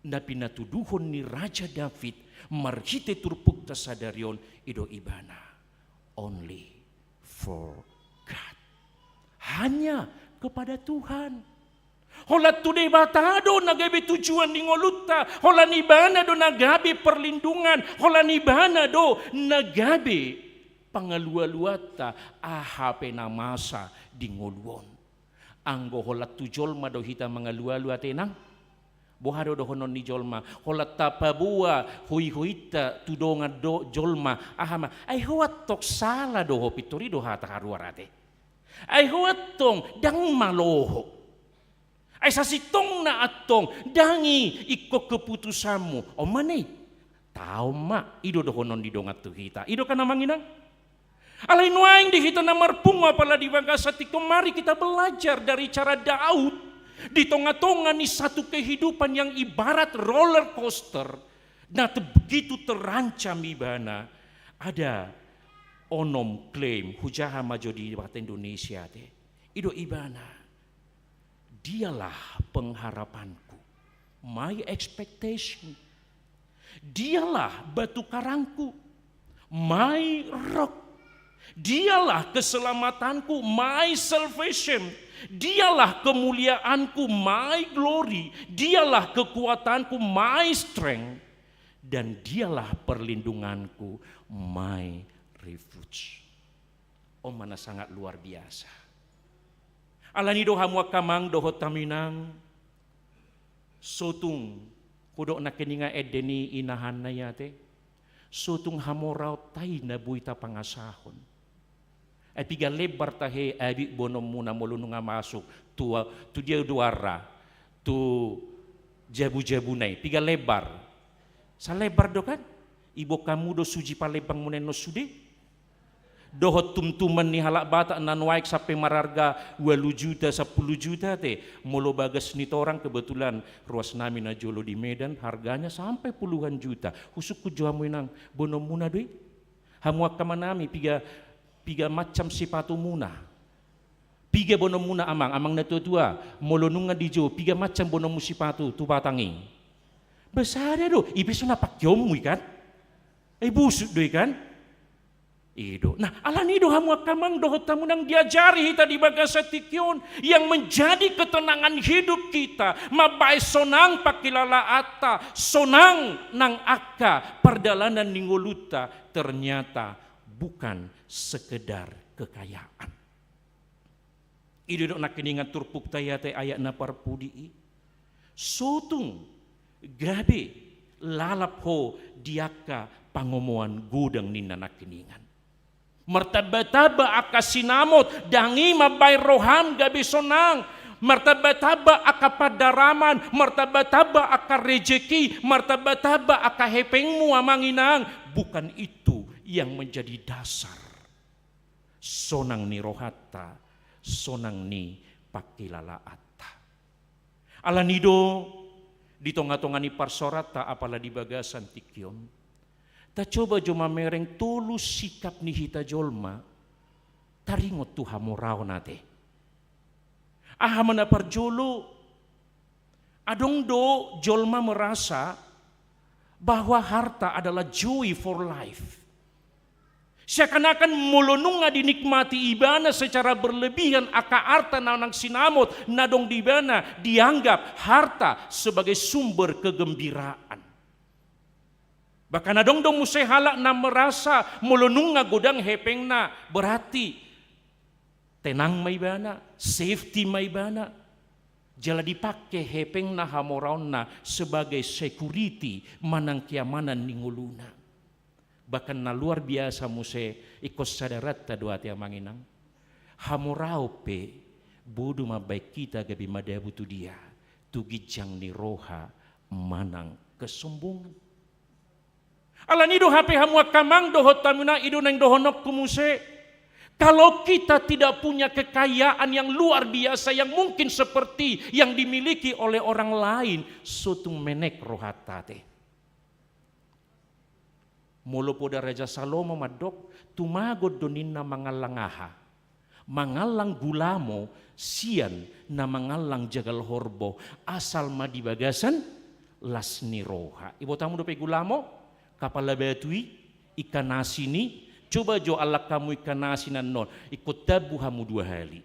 na pinatuduhon ni Raja David marhite turpukta sadari on, i do ibana, only for God. Hanya kepada Tuhan. Holan tu Debata do na gabe tujuan ni ngolunta, holan ibana do na gabe perlindungan, holan ibana do na gabe pangalualuanta, aha pe na masa di ngolu on. Anggo holan tu jolma do hita mangalualu ate, Inang? Boha do dohonon ni jolma? Holan tapaboa hoihointa tu dongan do jolma, aha ma? Ai ho antong sala do ho, pintor i do hata haruar ate. Ai ho antong ndang malo ho. Ai sasintongna antong ndang i ingkon keputusanmu. On ma na i. Taon ma, i do dohonon ni dongan tu hita. I do kan, Amang Inang? Alai nuaeng di hita na marpungu apala di bagasan tingki on, mari kita belajar dari cara Daud di tongatonga ni satu kehidupan yang ibarat roller coaster, na te-, begitu terancam ibana. Ada onom klaim, hujaha ma jo di bahasa Indonesia ate. I do ibana. Dialah pengharapanku, my expectation. Dialah batu karangku, my rock. Dialah keselamatanku, my salvation. Dialah kemuliaanku, my glory. Dialah kekuatanku, my strength. Dan dialah perlindunganku, my refuge. On ma na sangat luar biasa. Alani do hamu angka amang dohot hamu inang, sotung hudok nangkiningan ende ni inahanna i ate, sotung hamoraonta i na boi tapangasahon. Ai piga lembar tahe abit boanonmuna molo nunga masuk tu, tu dia do arna, tu jabujabuna i, piga lembar? Salembar do kan? Iboan hamu do suji palembangmuna i annon sude? Dohot tumtuman ni halak Batak na nuaeng sampe marharga ualu juta, sampulu juta ate. Molo bagas ni torang, kebetulan ruas nami na jolo di Medan, harganya sampai puluhan juta. Husungkun jo hamu inang, boanonmuna do i? Hamu angka amanami, piga, piga macam sipatumuna? Piga boanonmuna amang, amang na tuatua, molo nunga dijou, piga macam boanonmu sipatu tu Batam i? Ba sada do, i pe so na pakeonmu i kan? Ai busuk do i kan? I do. Nah, alani i do hamu angka amang dohot hamu inang, diajari hita di bagasan tingki on, yang menjadi ketenangan hidup kita, mambahen sonang pangkilalaanta, sonang nang angka pardalanan ni ngolunta, ternyata bukan sekedar kekayaan. I do didok nangkiningan turpukta i ate, ayat na parpudi i. Sotung gabe lalap ho di angka pangomoan godang ninna nangkiningan. Martambatamba angka sinamot, ndang i mambahen roham gabe sonang. Martambatamba angka pandaraman, martambatamba angka rejeki, martambatamba angka hepengmu amang inang. Bukan itu yang menjadi dasar sonang ni rohanta, sonang ni pangkilalaanta. Alani i do di tongatonga ni parsaoranta apala di bagasan tingki on, tacoba jo mamereng tolu sikap ni hita jolma taringot tu hamoraon ate. Aha ma na parjolo? Adong do jolma merasa bahwa harta adalah joy for life. Seakan-akan molo nunga dinikmati ibana secara berlebihan angka arta na nang sinamot na adong di ibana, dianggap harta sebagai sumber kegembiraan. Bahkan adong do muse halak na merasa molo nunga godang hepengna, berarti tenang ma ibana, safety ma ibana. Jala dipake hepengna, hamoraonna sebagai security manang keamanan ni ngoluna. Bahkan na luar biasa muse, ingkon sadaranta do ate amang inang, hamoraon pe boi do mambahen hita gabe madabu tu dia? Tu ginjang ni roha manang kesombongan. Alani i do hape hamu angka amang dohot hamu inang, i do naeng dohononku muse. Kalau kita tidak punya kekayaan yang luar biasa yang mungkin seperti yang dimiliki oleh orang lain, sotung menek rohanta ate. Molo poda Raja Salomo mandok, tumagon do ninna mangallang aha? Mangallang gulamo sian na mangallang jagal horbo, asal ma di bagasan las ni roha. Iboto hamu dope gulamo, kapala batu i, ikan asin i? Coba jo allang hamu ikan asin annon, ingkon tambu hamu dua hali.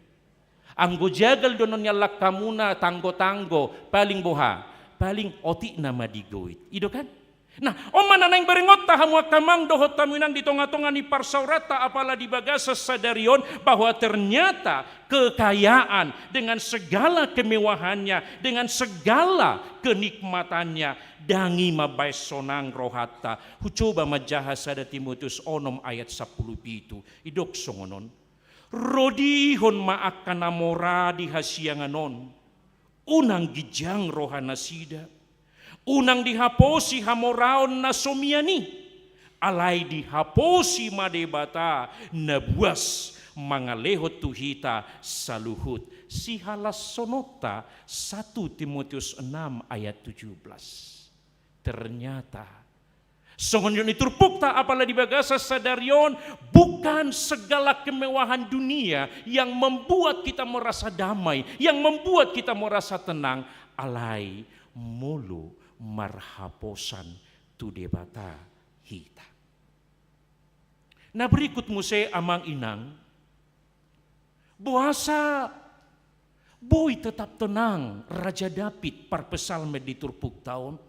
Anggo jagal do annon niallang hamuna tanggo-tanggo, paling boha? Paling otikna ma digoit. I do kan? Nah, on ma na naeng berengonta hamu angka amang dohot hamu inang di tonga-tonga ni parsaoranta apala di bagasan sadari on, bahwa ternyata kekayaan dengan segala kemewahannya, dengan segala kenikmatannya, ndang i mambahen sonang rohanta. Hucoba manjaha sada Timoteus onom ayat sampulu pitu. Didok songon on: Rodihon ma angka na mora di hasiangan on. Unang ginjang rohanasida. Unang dihaposi hamoraon na so mian i. Alai dihaposi ma Debata na buas mangalehon tu hita saluhut sihalashononta. Satu Timoteus enam ayat tujuh belas. Ternyata songon i di turpukta apala di bagasan sadari on, bukan segala kemewahan dunia yang membuat kita merasa damai, yang membuat kita merasa tenang, alai molo marhaposan tu Debata hita. Na berikut muse amang inang, boasa boi tetap tenang Raja David parpsalmen di turpukta on?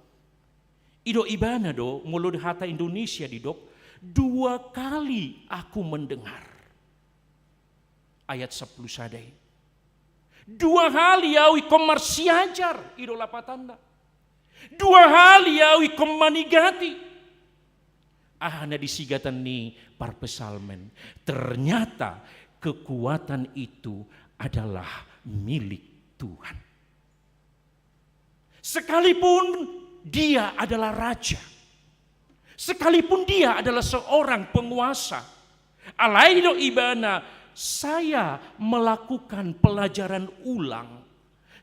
Didok ibana do, molo di hata Indonesia didok, dua kali aku mendengar. Ayat sampulu sada i. Dua hali au ingkon marsiajar, i do lapatanna. Dua hali au ingkon manigati. Aha na disigatan ni parpsalmen? Ternyata kekuatan itu adalah milik Tuhan. Sekalipun dia adalah raja, sekalipun dia adalah seorang penguasa, alai didok ibana, saya melakukan pelajaran ulang.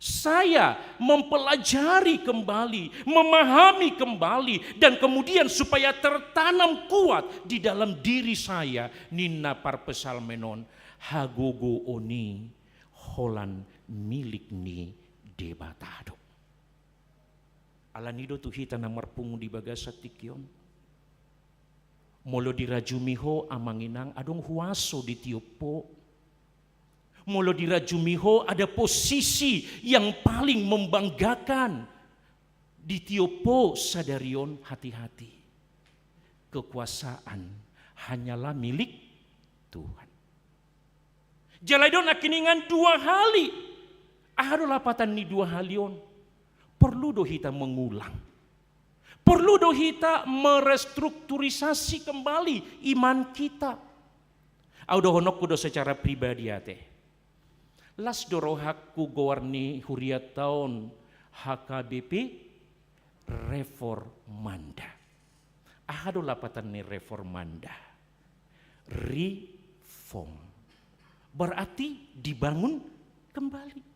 Saya mempelajari kembali, memahami kembali, dan kemudian supaya tertanam kuat di dalam diri saya, ninna parpsalmen on, hagogoon i holan milik ni Debata do. Alani do tu hita na marpungu di bagasan tingki on. Molo dirajumi ho amang inang, adong huaso ditiop ho. Molo dirajumi ho, ada posisi yang paling membanggakan ditiop ho sadari on, hati-hati. Kekuasaan hanyalah milik Tuhan. Jala i do nangkiningan dua hali. Aha do lapatan ni dua hali on? Porlu do hita mengulang. Porlu do hita merestrukturisasi kembali iman kita. Au dohononku do secara pribadi ate. Las do rohangku goar ni hurianta on H K B P Reformanda. Aha do lapatan ni Reformanda? Reform. Berarti dibangun kembali.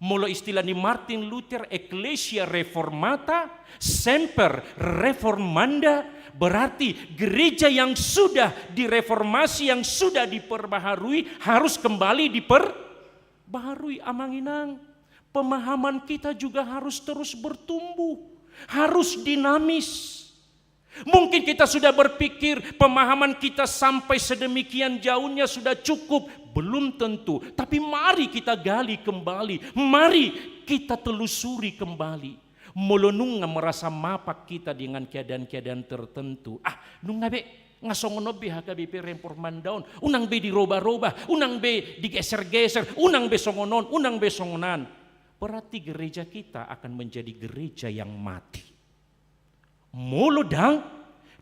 Molo istilah ni Martin Luther, Ecclesia Reformata, Semper Reformanda, berarti gereja yang sudah direformasi, yang sudah diperbaharui, harus kembali diperbaharui, amang inang. Pemahaman kita juga harus terus bertumbuh, harus dinamis. Mungkin kita sudah berpikir pemahaman kita sampai sedemikian jauhnya sudah cukup. Belum tentu. Tapi mari kita gali kembali. Mari kita telusuri kembali. Molo nunga merasa mapak kita dengan keadaan-keadaan tertentu. Ah, nunga be, nga songon on be H K B P Reformanda on. Unang be diroba-roba, unang be digeser-geser, unang be songon on, unang be songon an. Berarti gereja kita akan menjadi gereja yang mati. Molo ndang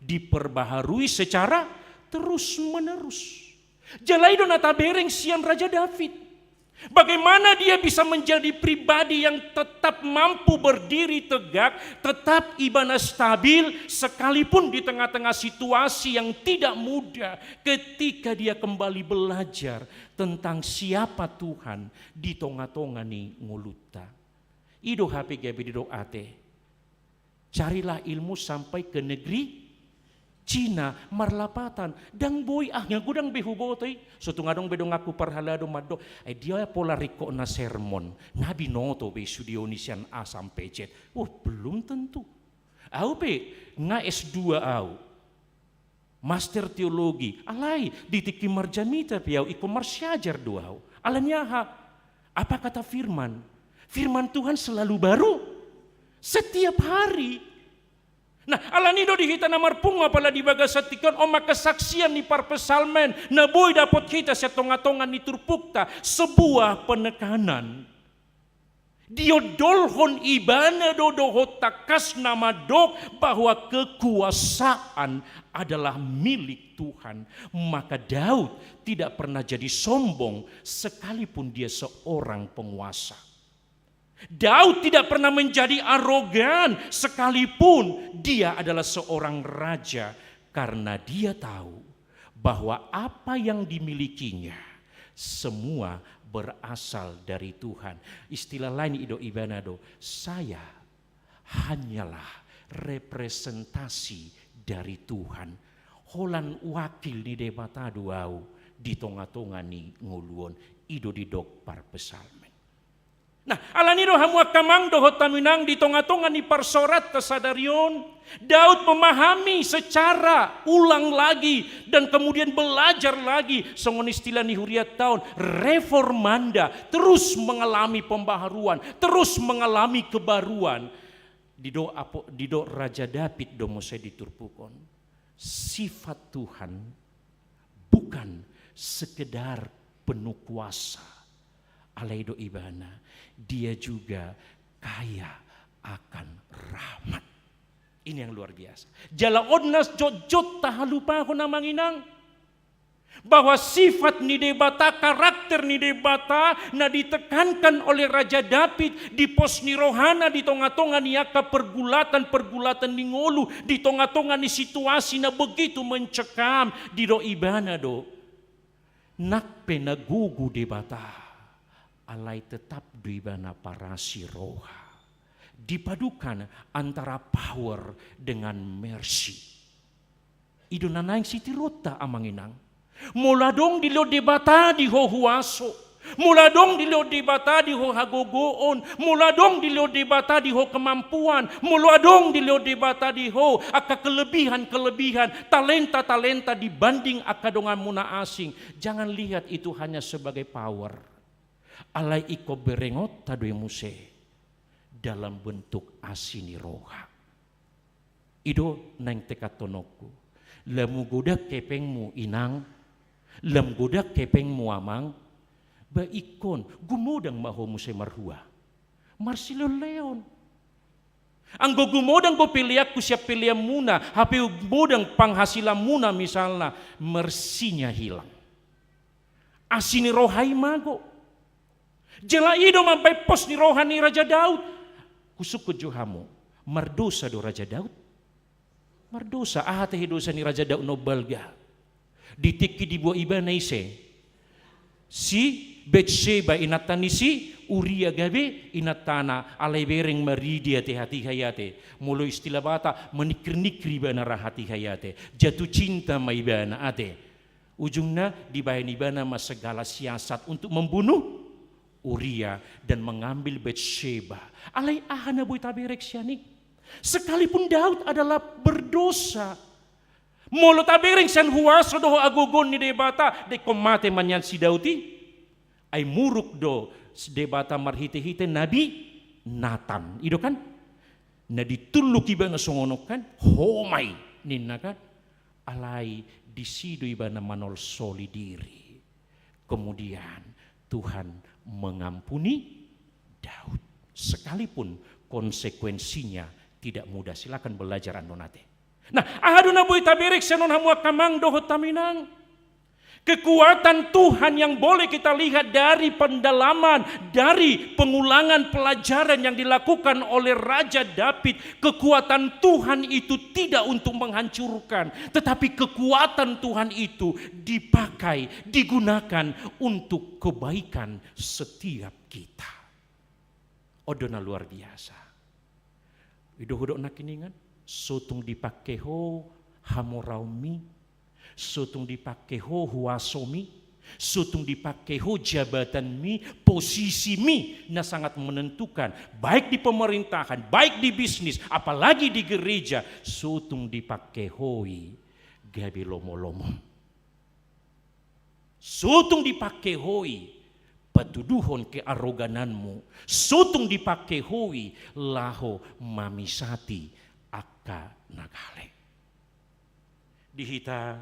diperbaharui secara terus-menerus. Jala i do na tabereng sian Raja David. Bagaimana dia bisa menjadi pribadi yang tetap mampu berdiri tegak, tetap ibana stabil, sekalipun di tengah-tengah situasi yang tidak mudah, ketika dia kembali belajar tentang siapa Tuhan di tonga-tonga ni ngolunta. I do hape gabe didok ate. Carilah ilmu sampai ke negeri Cina, marlapatan, ndang boi, ah, nga godang be huboto i. So tung adong be donganku parhalado mandok, ai dia pola ringkotna sermon, nga binoto be sude on i sian A sampe Z. Oh, belum tentu. Au pe nga S dua au, master teologi, alai di tingki marjamita pe au ingkon marsiajar do au. Alani aha? Apa kata firman? Firman Tuhan selalu baru. Setiap hari. Nah, alani do di hita na marpungu apala di bagasan tingki on, on ma kesaksian ni parpsalmen na boi dapot hita sian tonga-tonga ni turpukta, sebuah penekanan. Diondolhon ibana do dohot tangkas na mandok bahwa kekuasaan adalah milik Tuhan. Maka Daud tidak pernah jadi sombong sekalipun dia seorang penguasa. Daud tidak pernah menjadi arogan sekalipun dia adalah seorang raja, karena dia tahu bahwa apa yang dimilikinya semua berasal dari Tuhan. Istilah lain i do ibana do, saya hanyalah representasi dari Tuhan. Holan wakil ni Debata do au di tonga-tonga ni ngolu on, i do didok parpsalmen. Nah, alani do hamu angka amang dohot hamu inang, di tonga-tonga ni parsaoranta sadari on, Daud memahami secara ulang lagi dan kemudian belajar lagi, songon istilah ni hurianta on, reformanda, terus mengalami pembaharuan, terus mengalami kebaruan. Didok apo-, didok Raja Daud do muse di turpuk on, sifat Tuhan bukan sekedar penuh kuasa, alai do ibana, dia juga kaya akan rahmat. Ini yang luar biasa. Jala on na jotjot tahalupahon, amang inang, bahwa sifat ni Debata, karakter ni Debata na ditekankan oleh Raja Daud di pos ni rohana di tonga-tonga ni angka pergulatan-pergulatan ni ngolu, di tonga-tonga ni situasi na begitu mencekam, didok ibana do, nang pe na gogo Debata, alai tetap do ibana parasi roha. Dipadukan antara power dengan mercy. I do na naeng sitiruonta, amang inang. Molo adong dilehon Debata di ho huaso, molo adong dilehon Debata di ho hagogoon, molo adong dilehon Debata di ho kemampuan, molo adong dilehon Debata di ho angka kelebihan-kelebihan, talenta-talenta dibanding angka donganmuna asing, jangan lihat itu hanya sebagai power. Alai ingkon berengonta do i muse dalam bentuk asi ni roha. I do naeng tekatononku. Lam godang hepengmu, inang, lam godang hepengmu, amang, ba ingkon gumodang ma ho muse marhua, marsilehonlehon. Anggo gumodang do peleanku sian peleanmuna, hape gumodang penghasilanmuna misalna, mercy-nya hilang. Asi ni roha i mago. Jala i do mambahen pos ni roha ni Raja Daud. Husungkun jo hamu, mardosa do Raja Daud? Mardosa. Aha tahe dosa ni Raja Daud na umbalga? Di tingki diboan ibana ise? Si Betseba, inanta ni si Uria gabe inantana, alai bereng ma ridi ate, hatiha i ate. Molo istilah Batak, meningkir-ningkir ibana ra, hatiha i ate. Jatuh cinta ma ibana ate. Ujungna dibahen ibana ma segala siasat untuk membunuh Uria dan mengambil Betseba. Alai aha na boi taberek sian i? Sekalipun Daud adalah berdosa, molo tabereng sian huaso dohot hagogoon ni Debata, ndang ingkon mate ma nian si Daud i. Ai muruk do Debata marhite-hite nabi Natan. I do kan? Na ditulluk ibana songon on kan, ho ma i ninna kan. Alai disi do ibana manolsoli diri. Kemudian Tuhan mengampuni Daud, sekalipun konsekuensinya tidak mudah. Silakan belajar, Andon ate. Nah, aha do na boi taberek sian on, hamu angka amang dohot hamu inang? Kekuatan Tuhan yang boleh kita lihat dari pendalaman, dari pengulangan pelajaran yang dilakukan oleh Raja Daud, kekuatan Tuhan itu tidak untuk menghancurkan, tetapi kekuatan Tuhan itu dipakai, digunakan untuk kebaikan setiap kita. On do na luar biasa. I do hudok nangkiningan, so tung dipake ho hamoraonmi, so tung dipake ho huasomi, so tung dipake ho jabatanmi, posisimi na sangat menentukan, baik di pemerintahan, baik di bisnis, apalagi di gereja, so tung dipake ho i gabe lomolomom. So tung dipake ho i patuduhon kearogananmu, so tung dipake ho i laho mamisati angka na gale. Di hita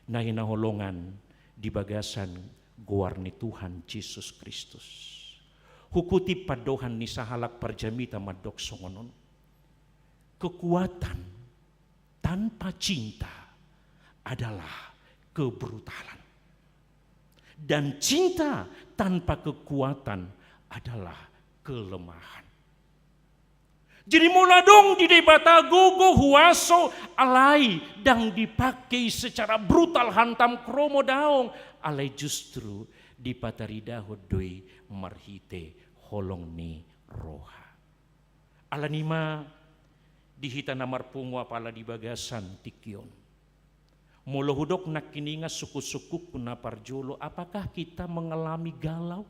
na hinaholongan di bagasan goar ni Tuhan Jesus Kristus, hukutip pandohan ni sahalak parjamita mandok songon on: kekuatan tanpa cinta adalah kebrutalan. Dan cinta tanpa kekuatan adalah kelemahan. Jadi molo adong di Debata gogo, huaso, alai ndang dipake i secara brutal, hantam, kromo, daong, alai justru dipataridahon do i marhite holong ni roha. Alani i ma di hita na marpungu apala di bagasan tingki on, molo hudok nangkiningan sungkunsungkunku na parjolo, apakah kita mengalami galau?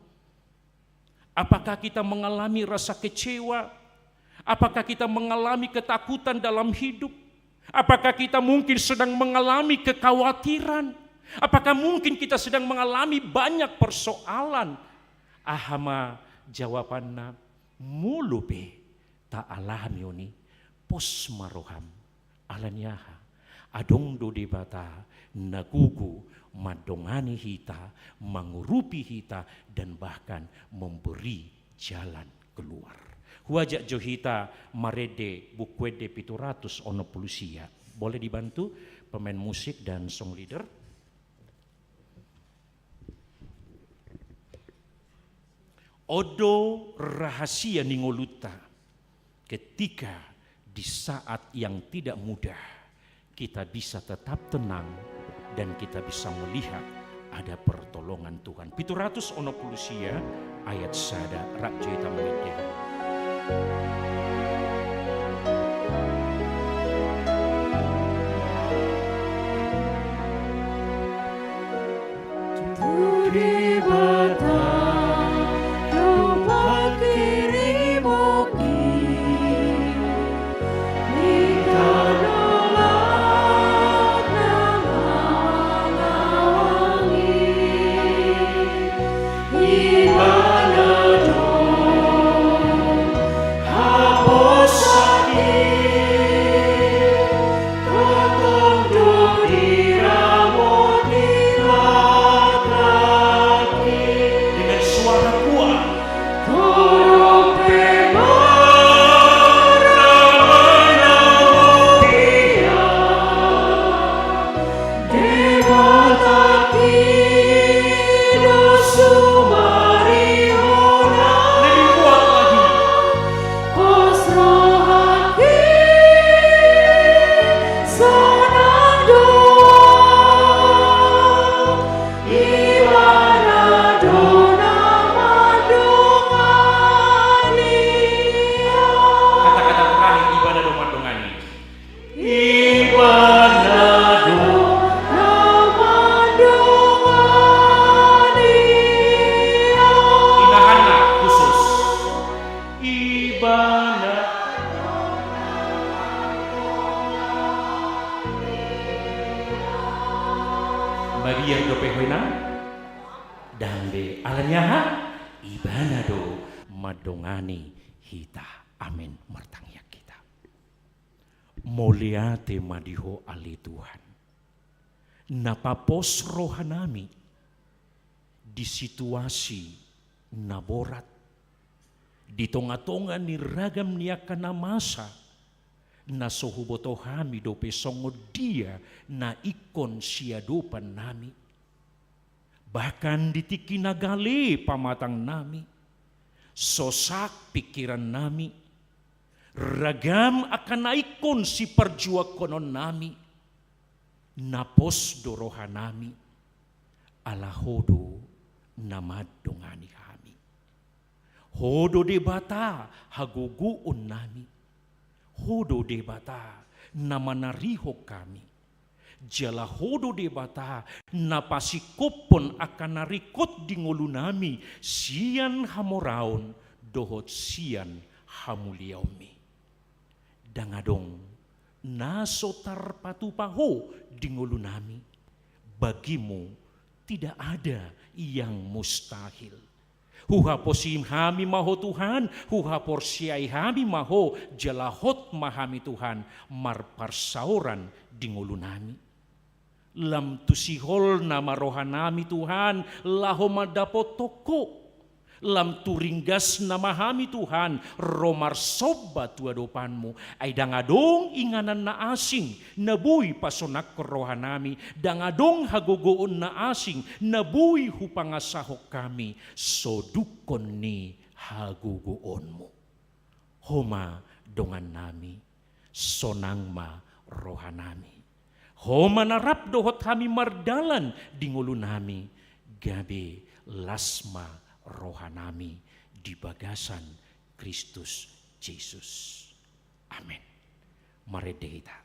Apakah kita mengalami rasa kecewa? Apakah kita mengalami ketakutan dalam hidup? Apakah kita mungkin sedang mengalami kekhawatiran? Apakah mungkin kita sedang mengalami banyak persoalan? Aha ma jawabanna? Molo pe taalami on i, pos ma roham. Alani aha? Adong do Debata na gogo mandongani hita, mangurupi hita, dan bahkan memberi jalan keluar. Huajak jo hita marende Buku Ende pitu ratus onom pulu sia. Boleh dibantu pemain musik dan song leader? On do rahasia ni ngolunta, ketika di saat yang tidak mudah, kita bisa tetap tenang dan kita bisa melihat ada pertolongan Tuhan. Pitu ratus onom pulu sia, ayat sada, rap jo hita mangende. Tu Debata do pangkirimon i, di tano las na mangalangi. Ibana do haposan i, tongtong do diramoti laklak i. Dengan suara kuat. Torop pe marama na mulia. Debata i do sumarihona. Lebih kuat lagi. Pos rohangki sonang do, Ibana do na mandongani au. Kata-kata terakhir, Ibana do mandongani. Ibana do na mandongani au. Inahanna khusus. Ibana. Mabiar dope ho inang? Ndang be. Alani aha? Ibana do mandongani hita. Amin. Martangiang hita. Mauliate ma di Ho ale Tuhan, na papos rohanami di situasi na borat, di tonga-tonga ni ragam ni angka na masa, na so huboto hami dope songon dia na ingkon siadopannami. Bahkan di tingki na gale pamatangnami, sosak pingkirannami, ragam angka na ingkon siparjuangkononnami, na pos do rohanami, ala Ho do na mandongani hami. Ho do Debata hagogoonnami. Ho do Debata na manarihon hami. Jala Ho do Debata na pasingkophon angka na ringkot di ngolunami sian hamoraon dohot sian hamuliaonmi. Ndang adong na so tarpatupa Ho di ngolunami. Bagi-Mu tidak ada yang mustahil. Huhaposi hami ma Ho Tuhan, huhaporseai hami ma Ho, jala hot ma hami Tuhan marparsaoran di ngolunami. Lam tu siholna ma rohanami Tuhan, laho mandapothon Ho. Lam tu ringgasna ma hami Tuhan, ro marsomba tu adopan-Mu. Ai ndang adong inganan na asing na boi pasonangkon rohanami, ndang adong hagogoon na asing na boi hupangasahon hami sodukkon ni hagogoon-Mu. Ho ma dongannami, sonang ma rohanami. Ho ma na rap dohot hami mardalan di ngolunami, gabe las ma rohanami di bagasan Kristus Jesus. Amen. Marende hita.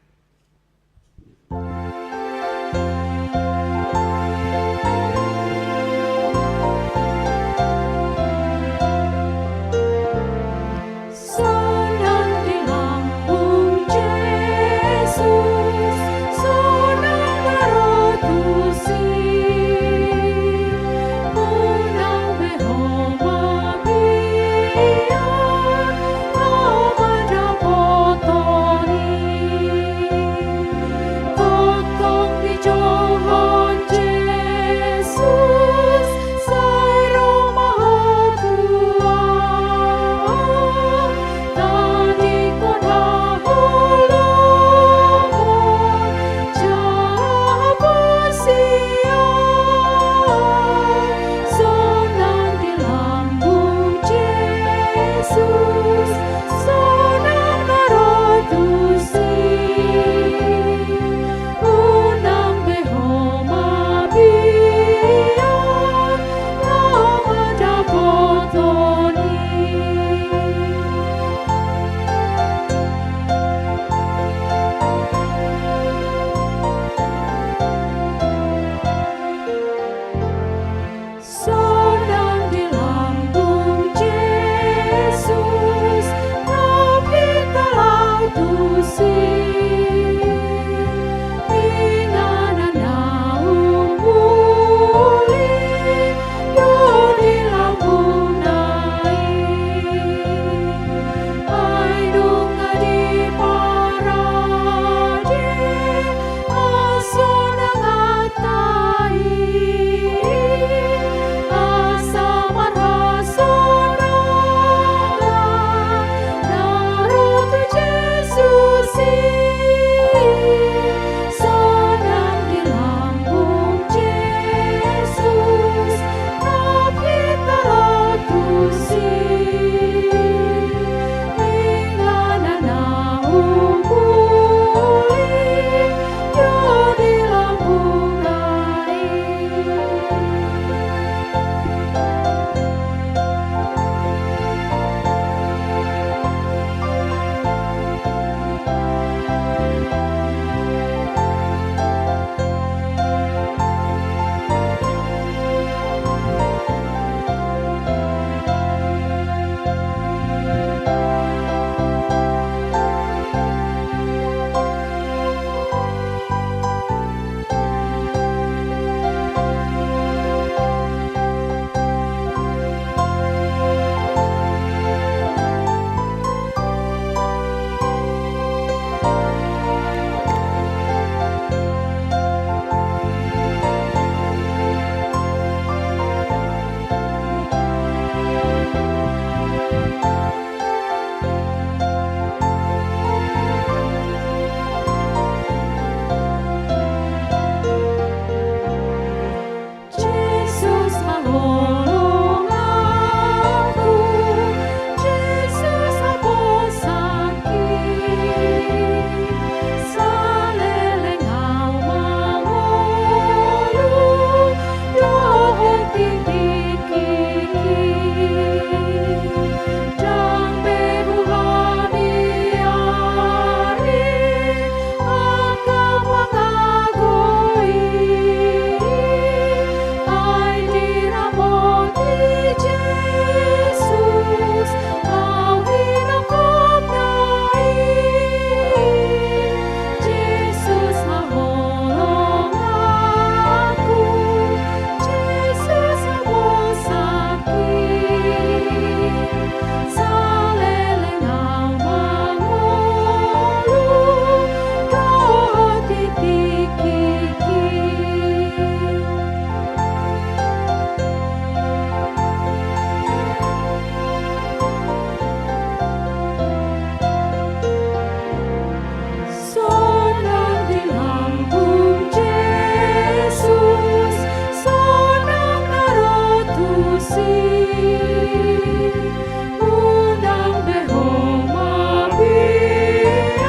Unang be ho mabiar,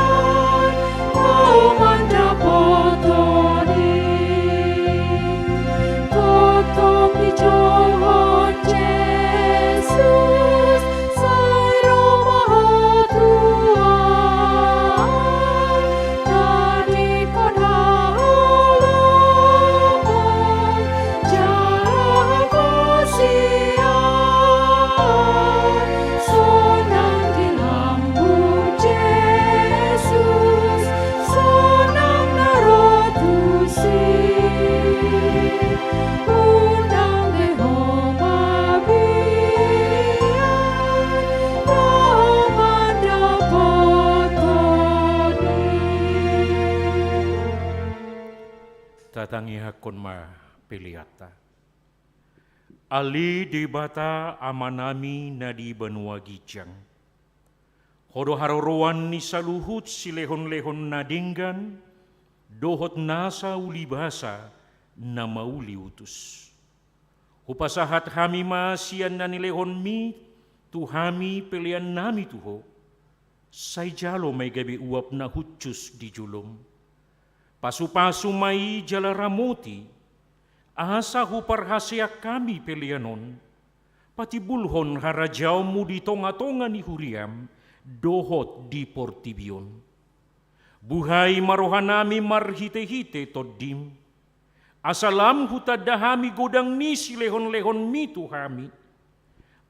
ho mandapothon i. Tongtong dijouhon Jesus, sai ro ma ho tu ahu. Tadingkon haholomon, jala haporseaon, sonang di lambung Jesus, sonang na ro tusi. Unang be ho mabiar, ho mandapothon i. Tatangiangkon ma peleanta. Ale Debata Amanami na di banua ginjang, Ho do haroroan ni saluhut silehonlehon na denggan dohot nasa ulibasa na mauliutus. Hupasahat hami ma sian na nilehonMi tu hami peleannami tu Ho. Sai jalo ma i gabe uap na hushus di joloM. Pasupasu ma i jala ramoti, asa huparhaseang hami pelean on, patimbulhon harajaonMu di tongatonga ni huriaM dohot di portibi on. Buhai ma rohanami marhitehite TondiM, asa lam hutanda hami godang ni silehonlehonMi tu hami,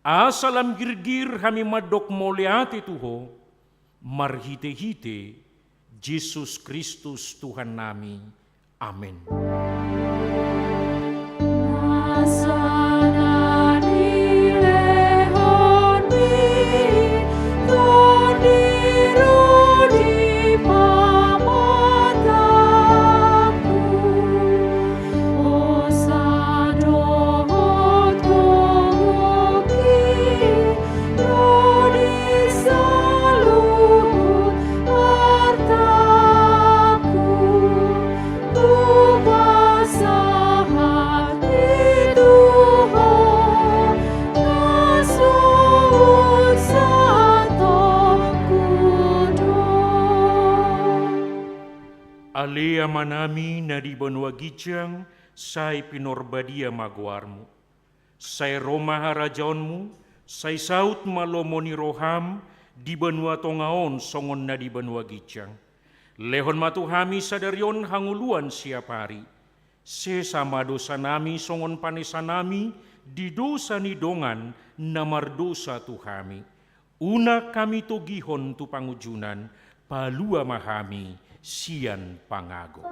asa lam girgir hami mandok mauliate tu Ho, marhitehite Jesus Kristus Tuhannami. Amen. Nasa na nilehonMi, Tondi, ro di pamatangku. Hosa dohot gogongki, ro di saluhut artangku. Hupasahat i tu Ho, na so santongku do. Ale Amanami na di banua ginjang, sai pinorbadia ma goarMu. Sai ro ma harajaonMu, sai saut ma lomo ni rohaM di banua tonga on songon na di banua ginjang. Lehon ma tu hami sadari on hangoluan siapari. Sesa ma dosanami songon panesanami di dosa ni dongan na mardosa tu hami. Unang hami togihon tu pangunjunan, palua ma hami sian pangago.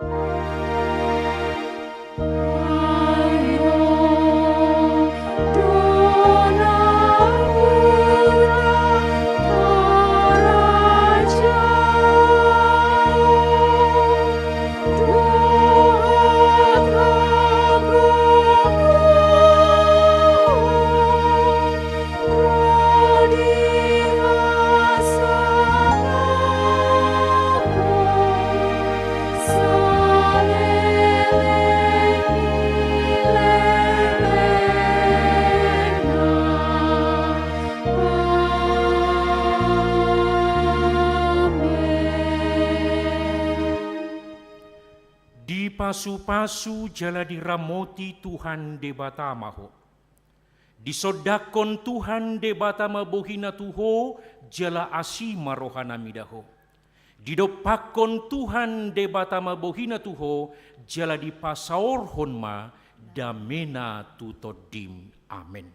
Dipasupasu jala diramoti Tuhan Debata ma ho. Disondangkon Tuhan Debata ma bohiNa tu ho, jala asi ma rohaNa mida ho. Didompakkon Tuhan Debata ma bohiNa tu ho, jala dipasaorhon ma dameNa tu tondim. Amen.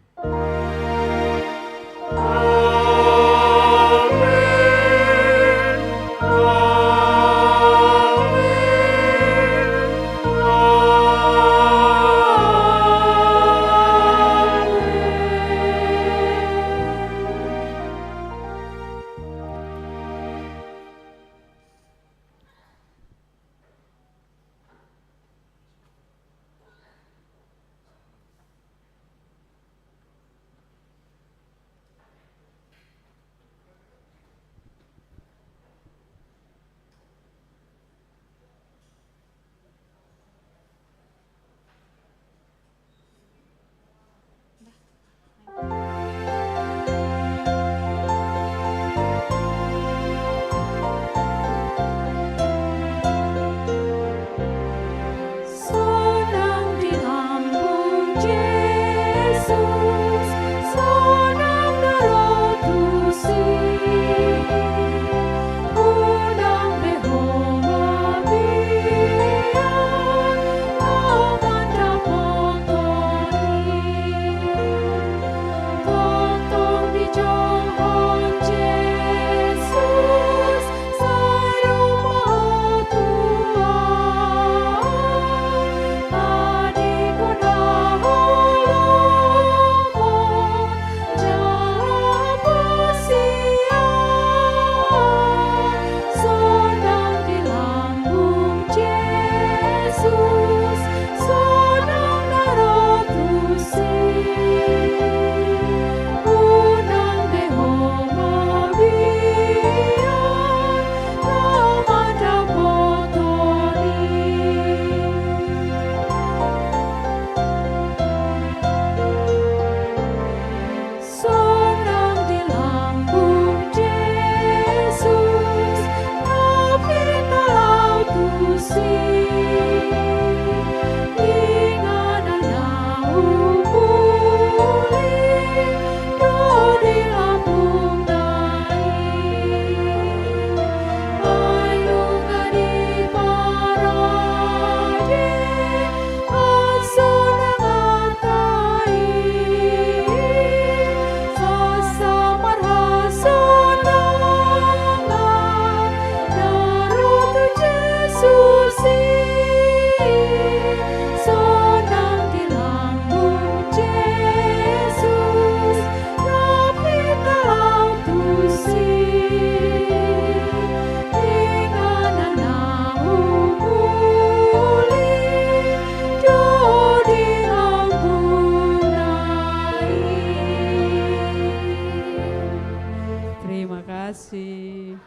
Asi.